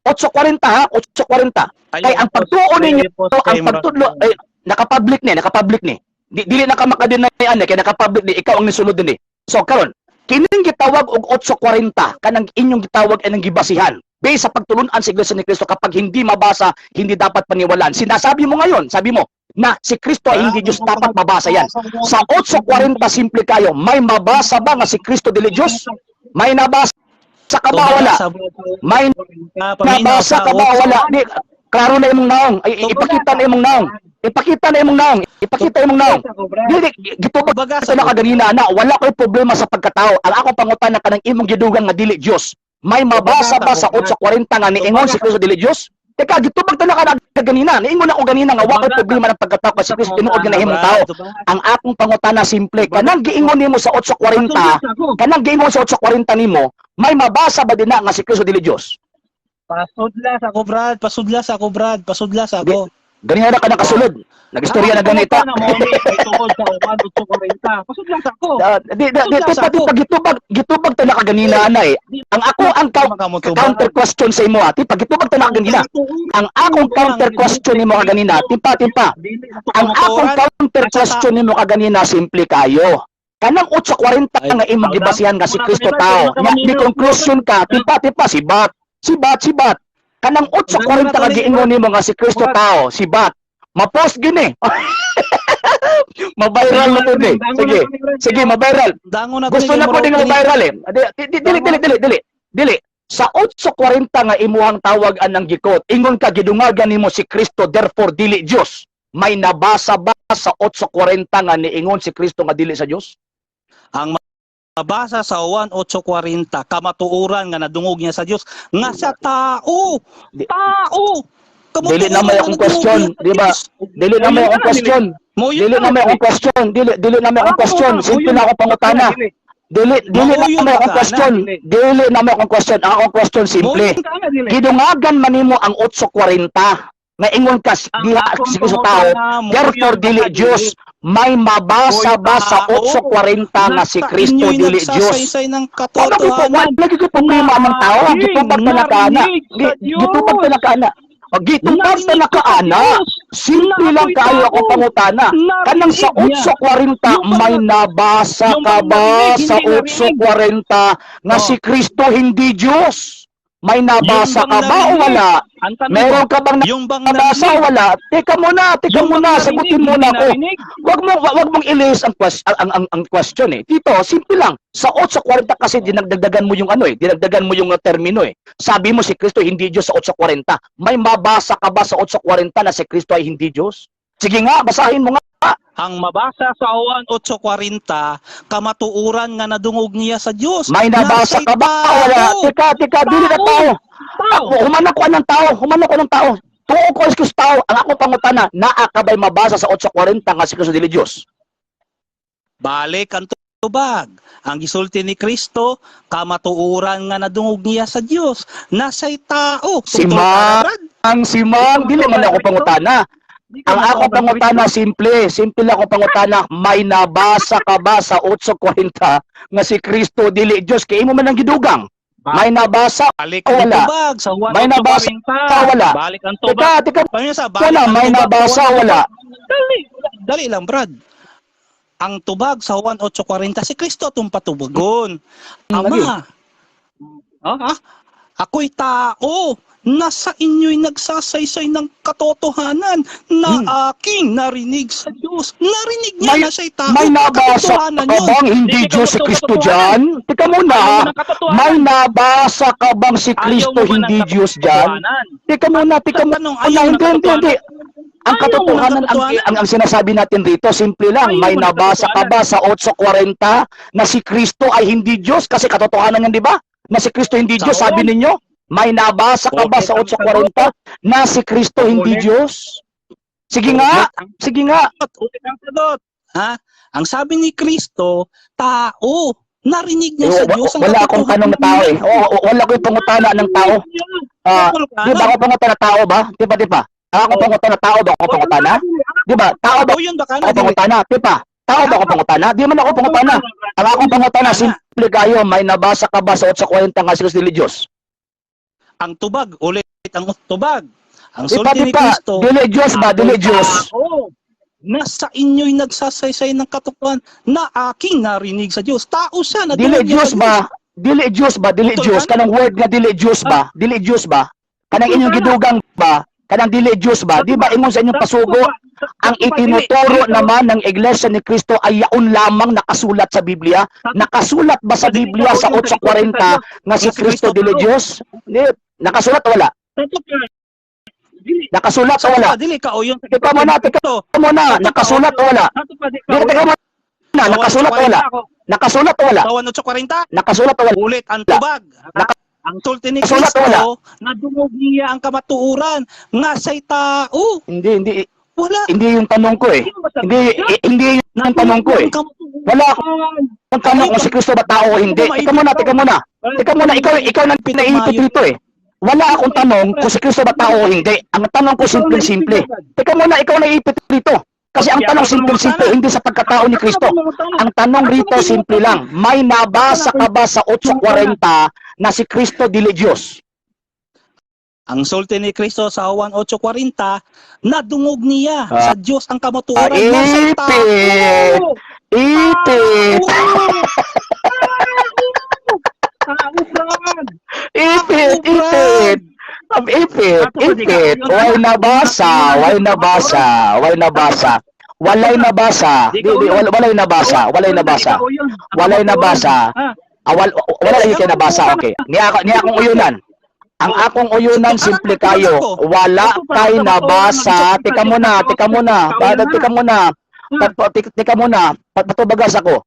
8:40 ha, 8:40. Kay ang pagtuo ninyo, ang pagtudlo ay naka-public ni, naka-public ni. Dili na ka makadeny ani kay naka-public ni, ikaw ang nisulod din eh. So karon, kining gitawag og 8:40 kanang inyong gitawag ay nang gibasihan. Based sa pagtulunan sa Iglesia ni Cristo, kapag hindi mabasa, hindi dapat paniwalaan. Sinasabi mo ngayon, sabi mo na si Kristo ay hindi Diyos, dapat mabasa yan. Sa 8:40, simple kayo, may mabasa ba nga si Kristo dili Diyos? May nabasa ka ba wala? May nabasa ka ba wala? Di, klaro na imong naong. Ay, ipakita na imong naong. Ipakita na imong naong. Ipakita imong naong. Dili, gitubag Baga ito na kaganina na wala ko'y problema sa pagkatao. Ang akong pangutana, kanang imong gidugang nga dili Dios. May mabasa ba sa 8:40 nga niingon si Kristo dili Dios? Teka, gitubag ta na ka ganina. Niingon ako ganina nga wa ko'y problema ng pagkatao kasi si Kristo tinuod nga nahimong tao. Ang akong pangutana simple. Kanang giingon nimo sa 8:40, kanang giingon sa 8:40 nimo, may mabasa ba din na nga si Kristo dili Dios? Pasudlas ako, Brad. Pasudlas ako, Brad. Pasudlas ako. Ganina na ka nakasulod. Nagistorya na ganita. Tungkol sa 8:40. Pasudlas ako. Di, di, di, di, pati pag gitubag ta na kaganina na eh. Ang ako ang counter question sa imo, ah. Ti pag gitubag ta na kaganina. Ang akong counter question nimo kaganina, timpa timpa. Ang akong counter question nimo kaganina simple kayo. Kanang 8:40 nga imong gibasihan nga si Kristo tao. Nya di conclusion ka, timpa timpa, sibat. Sibat, sibat. Kanang 8:40 nga giingon nimo nga si Kristo tao, sibat. Ma-post gini. Ma-viral na to eh. Sige. Sige, ma-viral. Gusto na po din nga viral eh. Di, dili, dili, dili, dili. Dili. Sa 8:40 nga imuhang tawag anang gikot, ingon ka gidungagan nimo si Kristo, therefore dili Dios. May nabasa ba sa 8:40 nga niingon si Kristo nga dili sa Dios? Ang mabasa sa Juan 8:40, kamatuoran nga nadungog niya sa Dios nga sa tao. Tao. Dili na may akong question, di ba? Dili na may akong question. Dili na may akong question. Dili, dili na may akong question. Simple na akong pangutana. Dili, dili na may akong question. Dili na may akong question. Ang akong question simple. Gidungagan man nimo ang 8:40 nga ingon ka diha si Kristo tao, therefore dili Dios. May mabasa ba sa 8:40 nga si Kristo dili Dios? Wala ko wala lagi ko problema ang tao. Gitubag ta na kaana. Gitubag ta na kaana. Gitubag ta na kaana. Simple lang kaayo ako pangutana. Kanang sa 8:40, may nabasa ka ba sa 8:40 nga si Kristo hindi Diyos? May nabasa ka ba o wala? Meron ka bang nabasa o wala? Teka muna, sagutin muna ako. Wag mong ilis ang question eh. Dito, simple lang. Sa 8:40 kasi dinagdagan mo yung ano eh, dinagdagan mo yung termino eh. Sabi mo si Kristo hindi Diyos sa 8:40. May mabasa ka ba sa 8:40 na si Kristo ay hindi Diyos? Sige nga, basahin mo nga. Ang mabasa sa Juan 8:40, kamatuoran nga nadungog niya sa Dios. May nabasa ka ba? Wala. Teka, teka, dili na tao. Ako, humana ko ng tao, humana ko ng tao. Tuo ko is tao. Ang ako pangutana, naa ka ba'y mabasa sa 8:40 nga si Kristo dili Dios? Balik ang tubag. Ang gisulti ni Kristo, kamatuoran nga nadungog niya sa Dios. Nasa'y tao. Si Mang, si Mang, dili man ako pangutana. Di ka Ang matao ako kay pangutana Kristo. Simple, simple lang ako pangutana, may nabasa ka ba sa 8:40 nga si Kristo dili Dios, kay imo man ang gidugang? May nabasa Balik o ang wala? tubag sa Juan May nabasa 8:40. wala? Balik ang Teka, tubag. teka Paminsa, balik muna, ang may tubag sa nabasa Juan wala? Dali, dali lang, Brad. Ang tubag sa Juan 8:40, si Kristo atong patubagon. Lagi. Ama, ah, ako'y tao na sa inyo'y nagsasaysay ng katotohanan na aking narinig sa Diyos. Narinig niya May, na siya'y tao. may nabasa Katotohanan ka yun. bang hindi Hindi ka Diyos si magtuturo Kristo katotohanan. dyan? Teka muna, Ayaw mo ha? ng katotohanan. May nabasa ka bang si Ayaw Kristo mo ba ng hindi Diyos dyan? katotohanan? Teka muna, teka Sa tanong, muna. ayaw mo ng Hindi, hindi, hindi. katotohanan. Ang Ayaw mo ng katotohanan, ang, katotohanan. ang sinasabi natin rito, simple lang. Ayaw May mo ng nabasa ka katotohanan. ba sa 8:40 na si Kristo ay hindi Diyos? Kasi katotohanan yan, di ba? Na si Kristo hindi Sa Diyos, sabi Juan. ninyo? May nabasa ka ba Ulit sa ang 8:40 na si Kristo hindi Ulit. Diyos? Sige nga, Ulit ang sige nga. sagot. Ulit ang sagot. Ha? Ang sabi ni Kristo, tao. Narinig niya Eh, sa Diyos ang wala akong tanong na tao eh. Oo, wala ko yung pangutana ng tao. Ah, di ba ako pangutana tao ba? Di ba, di ba? Ang ako pangutana tao ba ako pangutana? Di ba? Tao ba O yun ba ka ako pangutana? Di ba? Tao ba ako pangutana? Di man ako pangutana. Ang akong pangutana, simple kayo, may nabasa ka ba sa 8:40 nga si Kristo dili Diyos? Ang tubag, ulit ang tubag. Ang Di ba, sulti di ni ba? Kristo, Dili Diyos ba? Dili ako'y Diyos. tao na sa inyo'y nagsasaysay ng katotohanan na aking narinig sa Diyos. Tao siya, Dili nadungog niya Diyos sa ba? Dili Diyos ba? Dili Tol Diyos. ka na. Kanang word nga dili Diyos ba? Dili Diyos ba? Kanang Tol inyong ka na. gidugang ba? Kanang dili Diyos ba? Di ba ingon sa inyong pasugo? Ang itinuturo naman ng Iglesia ni Cristo ay yaon lamang nakasulat sa Biblia. Nakasulat ba sa Biblia sa 8:40 nga si Kristo dili Diyos? Hindi. Nakasulat o wala? Nakasulat o wala? Dili ka o yun. Teka muna, teka muna. Nakasulat o wala? Dili, teka muna. Nakasulat o wala? Nakasulat o wala? Sa 8:40, Nakasulat o wala? ulit ang tubag. Ang sulti ni Nakasulat o wala? Kristo, nadungog niya ang kamatuoran nga siya'y tao. Hindi, hindi. Wala. Hindi yung tanong ko eh. Hindi, hindi yung tanong ko eh. Wala akong tanong kung si Kristo ba tao o hindi. Teka muna, teka muna. Teka muna, ikaw nang naiipit dito eh. Wala akong tanong kung si Kristo ba tao o hindi. Ang tanong ko simple-simple. Teka muna, ikaw naiipit dito. Kasi ang tanong simple-simple, hindi sa pagkatao ni Kristo. Ang tanong rito simple lang. May nabasa ka ba sa 8:40 na si Kristo dili Diyos? Ang sulti ni Kristo sa Juan 8:40, nadungog niya sa Diyos ang kamatuoran Ah, nga siya'y tao. ipit! Ipit! Tao, Brad. Ipit! Ipit! Ipit! Ipit! Way nabasa! Way nabasa! Way nabasa! Walay nabasa! Di, di, walay nabasa! Walay nabasa! Walay nabasa! Awal, wala lagi kay nabasa. Okay. Niya akong uyunan. Ang akong uyunan simple kayo. Wala kay nabasa. Teka muna, teka muna. Teka muna. Teka muna. Patubagas ako.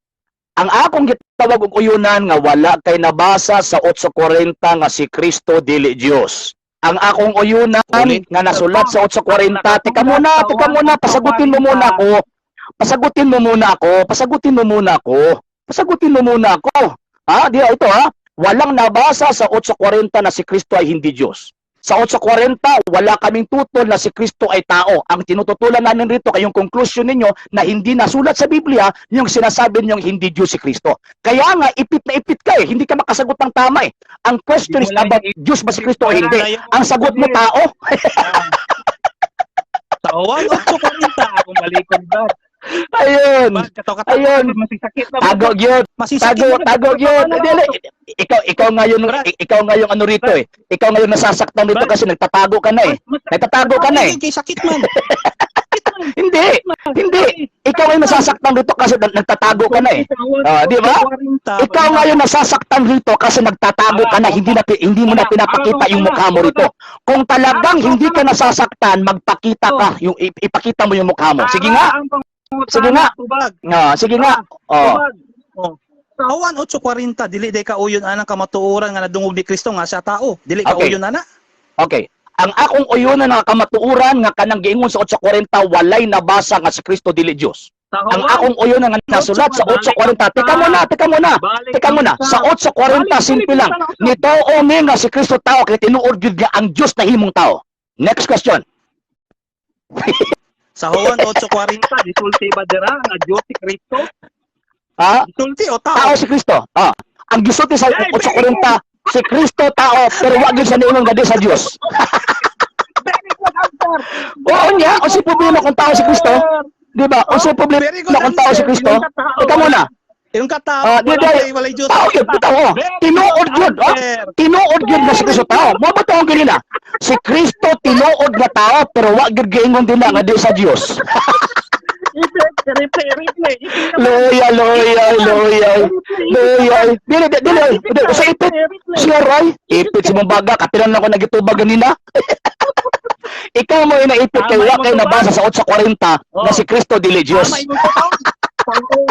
Ang akong gitawag og uyunan nga wala kay nabasa sa 8:40 nga si Kristo dili Dios. Ang akong uyunan Ulit. nga nasulat sa 8:40. Teka muna, pasagutin mo muna ako. Pasagutin mo muna ako. Pasagutin mo muna ako. Pasagutin mo muna ako. Ha? Di ito ha. Walang nabasa sa 8:40 na si Kristo ay hindi Diyos. Sa 8:40, wala kaming tutol na si Kristo ay tao. Ang tinututulan namin rito kayong conclusion ninyo na hindi nasulat sa Biblia yung sinasabi ninyong hindi Diyos si Kristo. Kaya nga, ipit na ipit ka eh. Hindi ka makasagot ng tama eh. Ang question is about Diyos ba si Kristo o hindi. Ang sagot mo, tao. Sa Juan 8:40, akong balikon, Brad. Ayun. Brad, kato-kato. Ayun. Masisakit na. Tago yun. Masisakit Tago, na. tago yun. Hindi, ikaw ngayon, Brad. ikaw ngayon ano rito eh. Ikaw ngayon nasasaktan rito Brad. kasi nagtatago ka na eh. Nagtatago ka na eh. Kay sakit man. Hindi, hindi. Ikaw ngayon nasasaktan rito kasi nagtatago ka na eh. Ah, di ba? Ikaw ngayon nasasaktan rito kasi nagtatago ka na, hindi mo na pinapakita yung mukha mo rito. Kung talagang hindi ka nasasaktan, magpakita ka, yung ipakita mo yung mukha mo. Sige nga. Sige nga. Tubag. Ah, sige nga. Oh. Tubag. Oh. Sa Juan 8:40, dili day kauyon anang kamatuoran nga nadungog ni Kristo nga siya tao. Dili kauyon ana. Okay. Ang akong uyunan nga kamatuoran nga kanang giingon sa 8:40, walay nabasa nga si Kristo dili Dios. Sa Ang akong uyunan nga nasulat sa 8:40. Teka muna, teka muna. Teka muna. Sa 8:40, simple lang. Nitoo mi nga si Kristo tao kay tinuod gyud nga ang Dios na himong tao. Next question. Sa Juan 8:40, gisulti ba dira nga Diyos si Kristo? Ha? Gisulti o tao? Tao si Kristo. Ah. Ang gisulti sa 8:40, si Kristo tao, pero wa gyud siya niingon nga di sa Dios. Very good answer. Oo niya, o si problema kung tao si Kristo? Di ba? O si problema Very good kung tao si answer. Kristo? Yung katao, Ikaw muna. Yung katao, Ah, di wala walay Diyos. Tao yun, tao. Oh. Very Tinuod good yun. Oh. answer. Tinuod yun na si Kristo tao. Mo ba tawag ganina? Si Kristo tinuod nga tao, pero wa gyud giingon din na nga di sa Dios. Replay, replay, replay. Loya, loya, loya. Loya. Dili, dili, dili. Dili, sa ipit. Siya Roy, ipit si mong baga, kapilan na ko nagitubag ganina. Ikaw mo yung naipit kay wa kay nabasa sa 8:40 na si Kristo dili Dios. Tama imong totoo.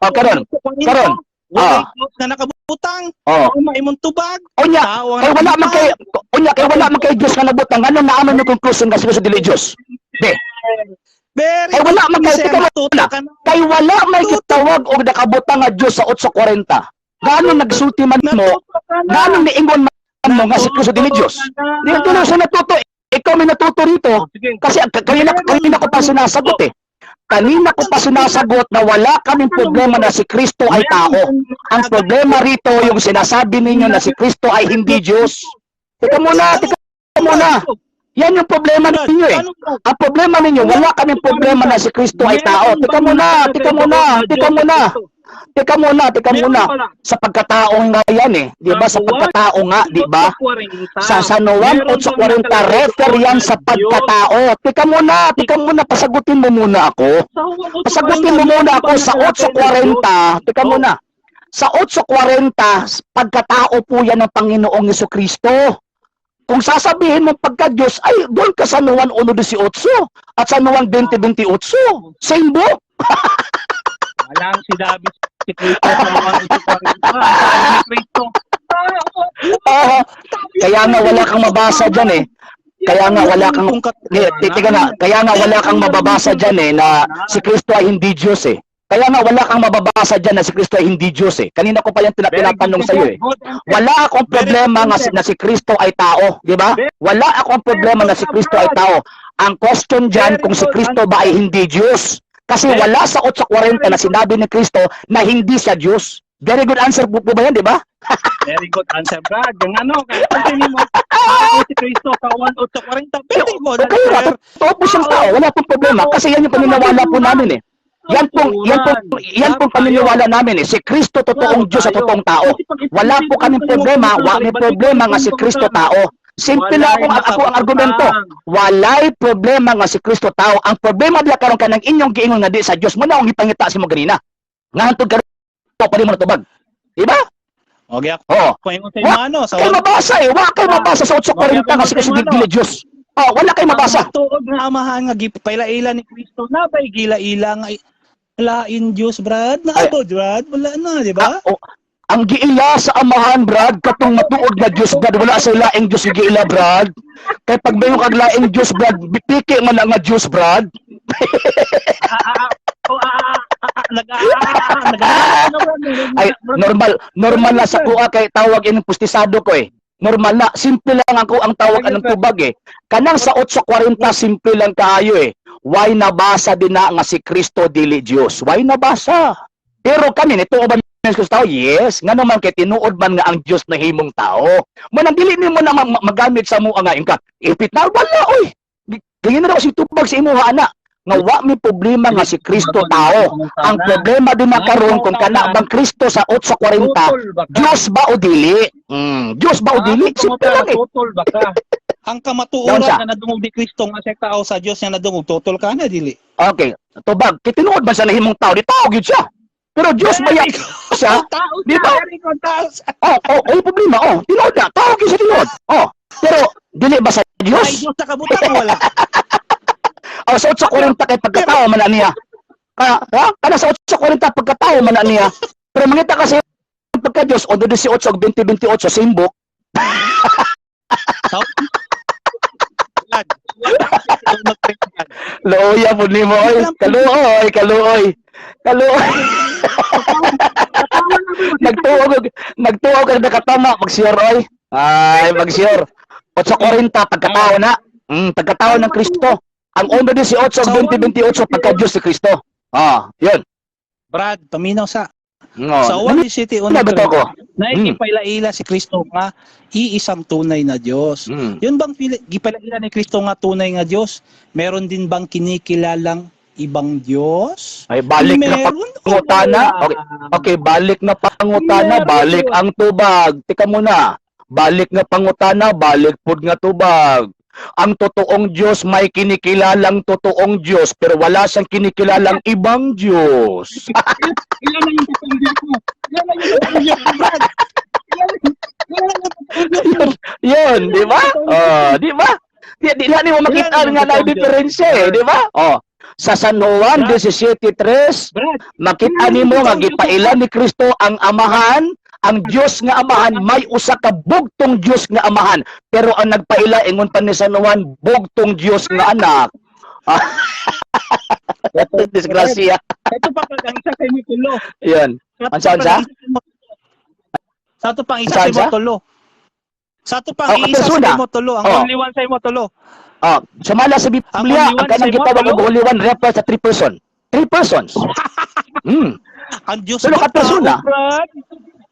Oh, karon. Karon. Walay Diyos na nakabutang. Oh. Tama imong tubag. Unya, Tao ang kay wala man kay nakabutang. unya kay wala man kay Dios nga nabutang, ano na man yung conclusion nga si Kristo dili Dios? Di. Very Kay wala man kay good, sir. tika Natuto muna. ka na. Kay wala may gitawag og nakabutang nga Dios sa 8:40. Gaano nagsulti man mo, Natuto ka na. gaano niingon man mo nga si Kristo dili Dios? Natuto ka na. Di dili siya natuto. Ikaw may natuto rito. Sige. Kasi kanina kanina ko pa sinasagot eh. Kanina ko pa sinasagot na wala kaming problema na si Kristo ay tao. Ang problema rito yung sinasabi ninyo na si Kristo ay hindi Diyos. Teka muna, teka muna. Yan yung problema ninyo eh. Ang problema ninyo, wala kaming problema na si Kristo ay tao. Teka muna, teka muna, teka muna. Teka muna, teka muna. Sa pagkatao nga yan eh. Di ba? Sa pagkatao nga, di ba? Sa San Juan 8:40, refer yan sa pagkatao. Teka muna, pasagutin mo muna ako. Pasagutin mo muna ako sa 8:40. Teka muna. Sa 8:40, pagkatao po yan ng Panginoong Kristo. Kung sasabihin mo pagka-Diyos, ay doon ka sa Juan 1:18 at sa Juan 20:28. Same book. Walang sinabi si Kristo sa Juan 8:40. Sabi ni Kristo. Ah, kaya nga wala kang mabasa dyan eh. Kaya nga wala kang teka na, kaya nga wala kang mababasa dyan eh na si Kristo ay hindi Diyos eh. Kaya nga wala kang mababasa dyan na si Kristo ay hindi Diyos eh. Kanina ko pa yan tinatanong sa iyo eh. Wala akong problema nga na si Kristo ay tao, di ba? Wala akong problema na si Kristo ay tao. Ang question dyan kung si Kristo ba ay hindi Diyos. Kasi wala sa 8:40 na sinabi ni Kristo na hindi siya Diyos. Very good answer po ba yan, di ba? Very good answer, Brad. Yung ano, kaya kung mo, tao si Kristo sa Juan 8:40. Very good Okay, answer. Totoo po siyang tao. Wala pong problema. Kasi yan yung paniniwala po namin eh. Yan pong paniniwala namin eh. Si Kristo totoong Diyos at totoong tao. Wala po kaming problema, wa may problema nga si Kristo tao. Simple lang ako ang argumento. Walay problema nga si Kristo tao. Ang problema diya karon kanang inyong giingon nga di sa Dios mo na akong gipangita sa mo ganina. Nga hantod karon pa rin mo natubag. Diba? Okay, ako. Oo. Paingon sa imo ano, sa Kay mabasa eh. Wa kay mabasa sa 8:40 nga si Kristo dili Dios. Oh, wala kay mabasa. Ang tuod nga amahan nga gipaila-ila ni Kristo na bay gila-ila nga lain Dios, Brad. Na Ay. abo, Brad, wala na, di ba? Ah, oh, ang giila sa amahan, Brad, katong matuod nga Dios, Brad, wala sa laing Dios giila, Brad. Kay pag mayon kag laing Dios, Brad, piki man na nga Dios, Brad. Ah, ah, ah, oh, ah, ah, ah, ah, nag ah, ah, ah, nag ah, ah, Ay, normal, normal na sa kuha kay tawag ining pustisado ko eh. Normal na, simple lang ako ang tawag anong tubag eh. Kanang sa 8:40 simple lang kaayo eh. Why nabasa din na nga si Kristo dili Dios? Why nabasa? Pero kami nito ba ni Kristo tao? Yes, ngano man kay tinuod man nga ang Dios na himong tao. Manang dili nimo na magamit sa mo nga ka. Ipit na wala oy. Ganyan na raw si tubag sa imuha ana. Nga wa may problema nga si Kristo tao. Ang problema din na karon kung kana bang Kristo sa 8:40 Tutol ba ka? Diyos ba o dili? Diyos ba o dili? Simple lang eh. Tutol ba ka? Ang Doon kamatuoran siya. nga nadungog ni Kristo nga siya tao sa Dios nga nadungog, tutol ka na dili. Okay, tubag. Kitinuod man siya na himong tao, di tao gyud siya. Pero Diyos ba yan siya? Tao Di ba? Very good, tao siya. Oh, problema. Oh, tinuod na. Tao gyud siya tinuod. Oh, pero dili ba sa Ay, Diyos? Diyos sa kabutang wala. Oh, sa 8:40 kay pagkatao man na niya. Ka, ha? Kana sa 8:40 pagkatao man na niya. Pero mangita kasi pagka Diyos, o 18 ug 20:28 same book. Brad. Looya po nimo oy. Kaluoy, kaluoy. Kaluoy. Nagtuo kag nakatama mag-sure oy. Ay, mag-sure. 8:40 pagkatao na. Pagkatao ng Kristo. Ang 1:18 Sa 20:28, pagka-Diyos si Kristo. Ah, yun. Brad, paminaw sa. No. Sa 1:17 Ano ba ko? Naikipailaila si Kristo nga iisang tunay na Diyos. Yun bang gipailaila ni Kristo nga tunay nga Diyos? Meron din bang kinikilalang ibang Diyos? Ay, balik na Meron o pangutana. wala? Okay. Okay, balik na pangutana, Meron balik yun. ang tubag. Tika muna. Balik nga pangutana, balik pud nga tubag. Ang totoong Diyos may kinikilalang totoong Diyos, pero wala siyang kinikilalang ibang Diyos. Ilan na yung totoong Diyos mo? Ilan na yung totoong Diyos mo, Brad? Ilan na yung totoong Diyos mo? Yun, di ba? Oh, di ba? Di na nimo makita Ilan nga ang na totoong Diyos? diferensya eh, di ba? Oh. Sa San Juan Brad. 17:3, Brad, makita nimo nga gipailan ni Kristo ang Amahan, ang Dios nga Amahan, may usa ka bugtong Dios nga Amahan, pero ang nagpaila, ingon pa ni San Juan, bugtong Dios nga Anak. Disgrasya. Ito pa pag ang isa sa imo tulo. Yun. Sa Unsa, unsa? Sa ato pang isa Unsa, sa imo unsa? tulo. Sa ato pang Oh, isa sa kapersona. imo tulo, ang Oh. only one sa imo tulo. Oh, sumala sa Ang Biblia, only ang one kanang sa imo gitawag tulo? og Holy One refer sa three person. Three persons. Ang Diyos Tulo ba ka persona. tao, Brad?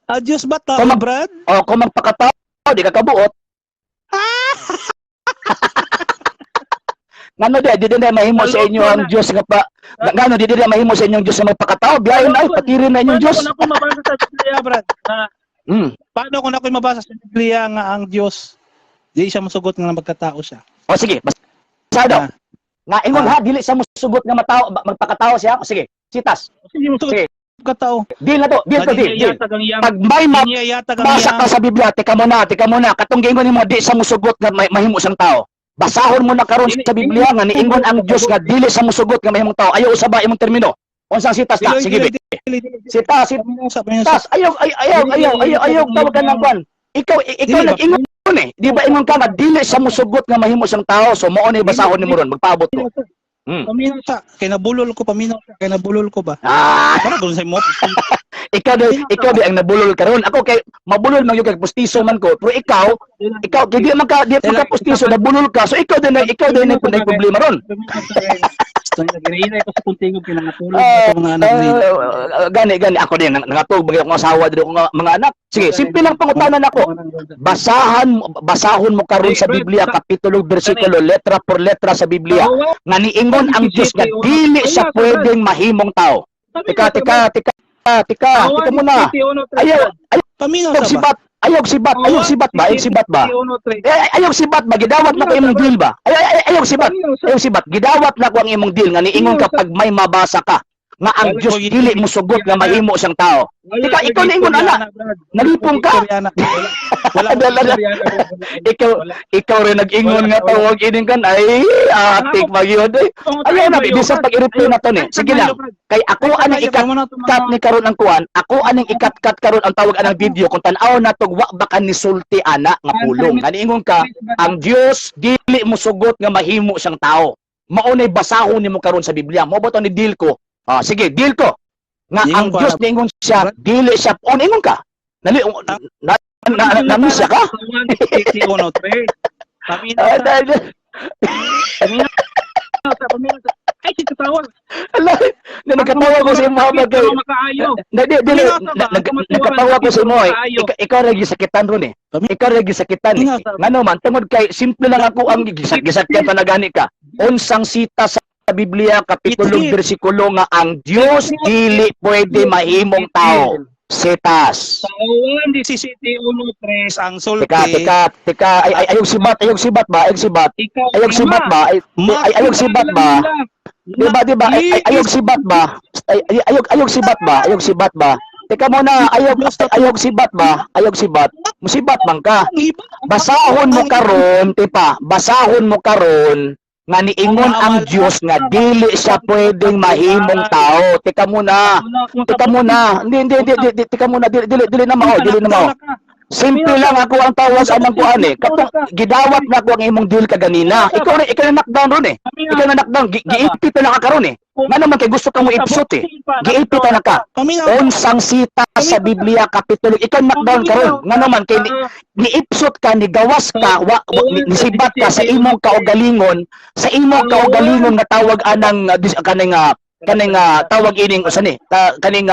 Ang Diyos ba tao, Brad? O kung magpakatao, di ka kabuot. Ngano di din mahimo sa inyo ang Dios nga pa, ngano di din mahimo sa inyong Dios nga magpakatao, biyahin ay patirin na inyong Paano Dios. kung ako mabasa sa Biblia, Brad? Na, paano kung ako mabasa sa Biblia nga ang Diyos di siya musugot nga magkatao siya? O sige, basta daw. Nga ingon ha, dili siya musugot nga matao, magpakatao siya. O sige, sitas. Sige, musugot Sige. magkatao. Deal na to, deal to, deal, deal. Pag may mabasa ka sa Biblia, teka muna, teka muna, katong giingon nimo di siya musugot nga mahimo siyang tao. Basahon mo na karon sa Biblia nga niingon ang Dios nga dili siya musugot nga mahimong tao. Ayaw usaba imong termino. Unsang sitas na? Sige, be. Sitas, sitas. Ayaw, ay, ayaw, ayaw, ayaw, ayaw, tawagan ng kwan. Ikaw Dili ba? nag-ingon eh. Di ba ingon ka nga dili siya musugot nga mahimo siyang tao? So mao ni basahon nimo ron, magpaabot ko. Paminaw sa kay nabulol ko, paminaw sa kay nabulol ko ba? Ah, Para gud sa imo. ikaw di ang nabulol karon. Ako kay mabulol man gyud kay pustiso man ko. Pero ikaw kay di man ka pustiso, nabulol ka. So ikaw din ang may problema ron. Ginahinay ko sa kuntingog kay nangatulog Ah, sa mga anak nila. Gani gani ako din nangatog bagay akong asawa diri akong mga anak. Sige, simple lang pangutanan ako. Basahon mo karon sa Biblia, kapitulo, bersikulo, letra por letra sa Biblia nga niingon ang Dios nga dili siya pwedeng mahimong tao. Tika, tika, tika, tika, tika muna. Ayaw, ayaw Paminaw sa ba? sibat, ayaw sibat, ayaw sibat ba, ayaw sibat ba? Eh, ayaw sibat ba, gidawat na ko imong deal ba? Ay, ay, ayaw sibat, ayaw sibat, gidawat na ko ang imong deal nga niingon ka pag may mabasa ka nga ang Dios dili musugot nga mahimo siyang tao. Ikaw niingon ana. Nalipong ka? Wala. Wala. Ikaw rin nag-ingon nga tawag ining kan ay atik magyud eh. Ayaw na bisan pag i-replay na to ni. Sige lang. Kay ako anang ikat-kat ni karon ang kuan, ako aning ikat-kat karon ang tawag anang video kung tan-aw na tog wa ba ka ni sulti ana nga pulong. Nga niingon ka ang Dios dili musugot nga mahimo siyang tao. Mao nay basahon nimo karon sa Biblia. Mao ba to ni deal ko? Ah, sige, deal ko. Nga Ingon ang ko, Dios niingon siya, dili siya on ingon ka. Nali na na, na, na, ka? Paminaw Ah, sa. Dahil- Paminaw sa. Ay, si katawag. Ala, na nagkatawa ko sa imo habang kay Makaayo. Na, di, di, Paminaw sa ba? nagkatawa ko sa imo eh. Ikaw ra gisakitan ron eh. Ikaw ra gisakitan eh. Paminaw sa ba? Ngano man tungod kay simple lang ako ang gisakyan pa na gani ka. Unsang sita sa Biblia, kapitulo, Itil. bersikulo nga ang Dios dili pwede mahimong tao. Sitas. Sa 1:17:1-3 ang sulti. Teka, teka, teka, ay, ay, ayog sibat, ayog sibat ba? Ayog sibat. Ikaw Ayog sibat ba? Ay, ay, ayog sibat ba? Di ba, di ba? Ay, ay, ayog sibat ba? Ay, ay, ayog sibat ba? Ayog sibat ba? Teka muna, ayog sibat ba? Ayog sibat. Musibat man ka. Basahon mo karon, tipa, basahon mo karon nga niingon ang Dios nga dili siya pwedeng mahimong tao. Teka muna. Teka muna. Hindi, hindi, hindi, hindi, teka muna, dili, dili, dili na mao, dili na mao. Simple lang ako ang tawag anang kuan eh. Katong gidawat na ako ang imong deal kaganina. Ikaw na knockdown ron eh. Ikaw na knockdown, giipit na ka karon eh. Nga naman kay gusto ka mo ipsot eh. Giipita na ka. Paminaw. Unsang sita sa Biblia kapitulo, ikaw knockdown karon. Nga naman kay niipsot ka, nigawas ka, nisibat ka sa imong kaugalingon nga tawag anang kaning kaning tawag ining usa ni kaning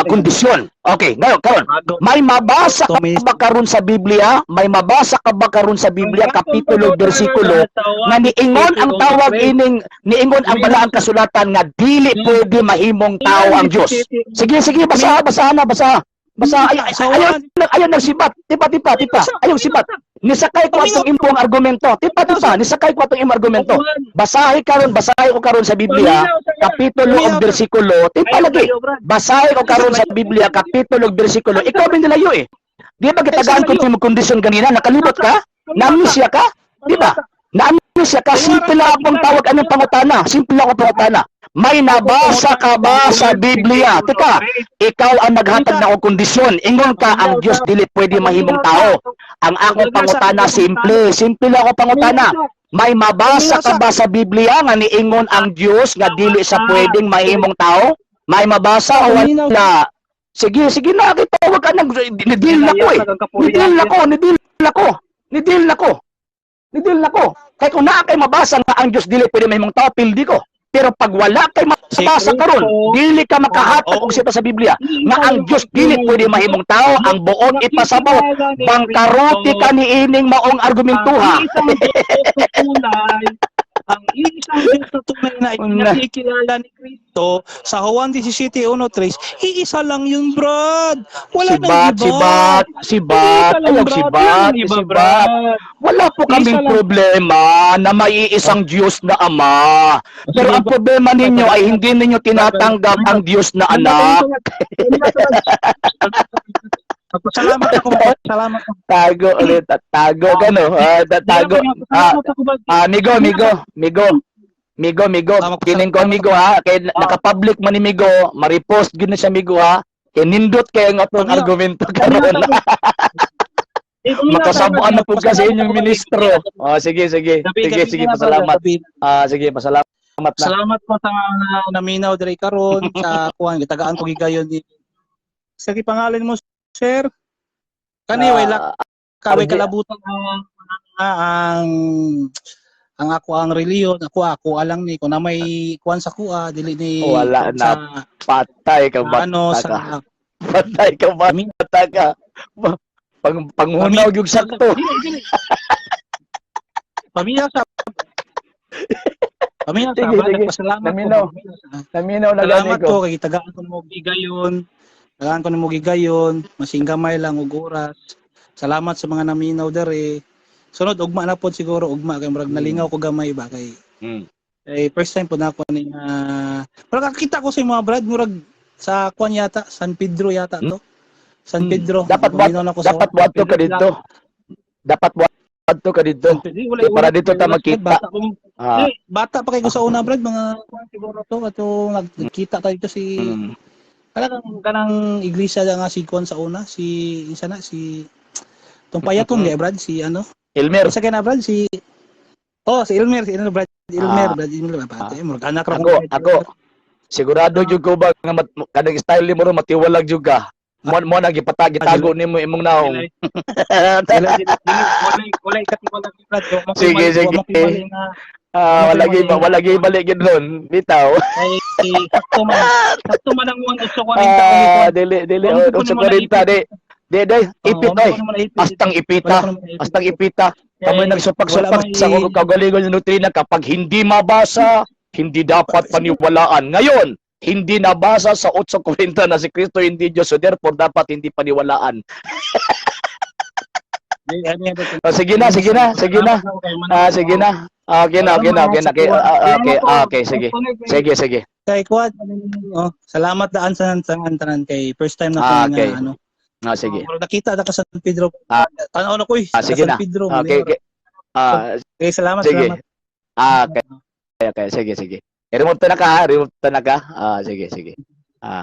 kondisyon. Okay, ngayon karon, may mabasa ka ba karon sa Biblia? May mabasa ka ba karon sa Biblia kapitulo bersikulo nga niingon ang tawag ining niingon ang balaang kasulatan nga dili pwede mahimong tao ang Dios? Sige, sige, basa, basa na, basa. Basa, ay, ay, ayaw, ayaw nagsibat. Tipa, tipa, tipa. Ayaw sibat. Nisakay ko atong imong argumento. Tipa, tipa, nisakay ko atong imong argumento. Basahi karon, basahi ko karon sa Biblia, kapitulo ug bersikulo. Tipa lagi. Basahi ko karon sa Biblia, kapitulo ug bersikulo. Ikaw bin nilayo eh. Di ba gitagaan ko imong kondisyon ganina? Nakalibot ka? Na-amnesia ka? Di ba? Na-amnesia ka? Simple lang akong tawag anong pangutana. Simple lang akong pangutana. May nabasa ka ba sa Biblia? Teka, ikaw ang naghatag na og kondisyon. Ingon ka ang Dios dili pwede mahimong tao. Ang akong pangutana simple. Simple lang ako pangutana. May mabasa ka ba sa Biblia nga niingon ang Dios nga dili sa pwedeng mahimong tao? May mabasa o wala? Sige, sige na, kita wag ka nang ni-deal na ko eh. Ni-deal na ko, ni-deal na ko. Ni-deal na ko. Ni-deal na ko. Kay kung naa kay mabasa nga ang Dios dili pwede mahimong tao, pildi ko. Pero pag wala kay mabasa karon, dili ka makahatag og sita sa Biblia nga ang Dios dili pwede mahimong tao, ang buot ipasabot. Bangkarote ka niining maong argumentuha. Ang isang Diyos na tunay na ipinakikilala ni Kristo sa Juan 17:1-3, iisa lang yun, Brad. Wala nang Sibat, iba. sibat, sibat, Iisa lang, ayaw Brad. Wala sibat, nang iba, sibat. Brad. Wala po kaming Isa lang. Problema na may iisang Diyos na Ama. Pero ang problema ninyo ay hindi ninyo tinatanggap ang Diyos na Anak. Salamat ako, salamat ako. Tago ulit, tago ka no? Ah, tago. Ah, Salamat ako, Brad. Ah, Migo, Migo, Migo. Migo, Migo. Kining ko Migo ha, kay naka-public man ni Migo, ma-repost gyud na siya Migo ha. Kay nindot kay ang atong argumento karon. Makasabuan na pud ka sa inyong ministro. Oh, sige, sige. Sige, sige, pasalamat. Ah, sige, pasalamat na. Salamat po sa mga naminaw diri karon sa kuan, gitagaan ko gigayon ni. Sa pangalan mo, sir? Kani way kaway kalabutan ang ang ako ang reliyon, ako ako alang ni kung na may kuan sa kuha dili ni Wala na. sa, Patay ka bata ano ka. sa Patay ka bata ka. Panghunaw gyud sakto. Pamilya sa Pamilya sa Sige, sige. Pasalamat Naminaw. ko. Naminaw na gani Salamat ko. ko kay tagaan ko mo gigayon. Tagaan ko nimo gigayon, masing gamay lang og oras. Salamat sa mga naminaw dere. Sunod ugma na pod siguro, ugma kay murag nalingaw ko gamay ba kay eh, first time po na ako ni pero kakita ko sa mga brad, murag sa kuan yata, San Pedro yata to. San Pedro. Dapat Naminaw na ko sa dapat San buadto ka Pedro. dito. Dapat buadto ka dito. San Pedro, wala, Eh, para wala, dito ta wala, magkita. Bata, eh, bata pa kay ko sa una brad, mga kuan siguro to ato nagkita tayo dito si kanang kanang iglesia nga si kuan sa una, si isa na si tong payaton kay brad, si ano? Elmer. Isa kay na brad si Oh, si Elmer brad, Elmer brad, Elmer bata. Eh, murag anak ra Ako, ako sigurado jud ko ba nga kanang style nimo ro matiwalag jud ka. Mo na gitago nimo imong naong. Wala katiwala ni brad. Sige, sige. Ah, wala gi balik gid ron. Bitaw. Ay, sakto man ang 1.840. Ah, dili dili Wala ko naman 8.40 di. Di di ipit oy. Astang ipita. Astang ipita. Kamoy nagsupak-supak sa kagalingon ng doktrina kapag hindi mabasa, hindi dapat paniwalaan. Ngayon, hindi nabasa sa 8.40 na si Kristo hindi Diyos, so therefore dapat hindi paniwalaan. Oh, sige na, sige na, sige na. Ah, sige na. Okay na, okay na, okay na. Okay, okay, okay, sige. Sige, sige. Kay kuan, oh, salamat daan sa tanan tanan kay first time na ko Ah, nga okay. ano. Ah, sige. Murag nakita na ka San Pedro. Ah. Tanaw na ko eh. Ah, sige San na. Pedro. Okay, okay. Ah, Okay, salamat, sige. salamat. Ah, okay. Okay, sige, sige. I-remove ta na ka, ha? Remove ta na ka. Ah, sige, sige. Ah.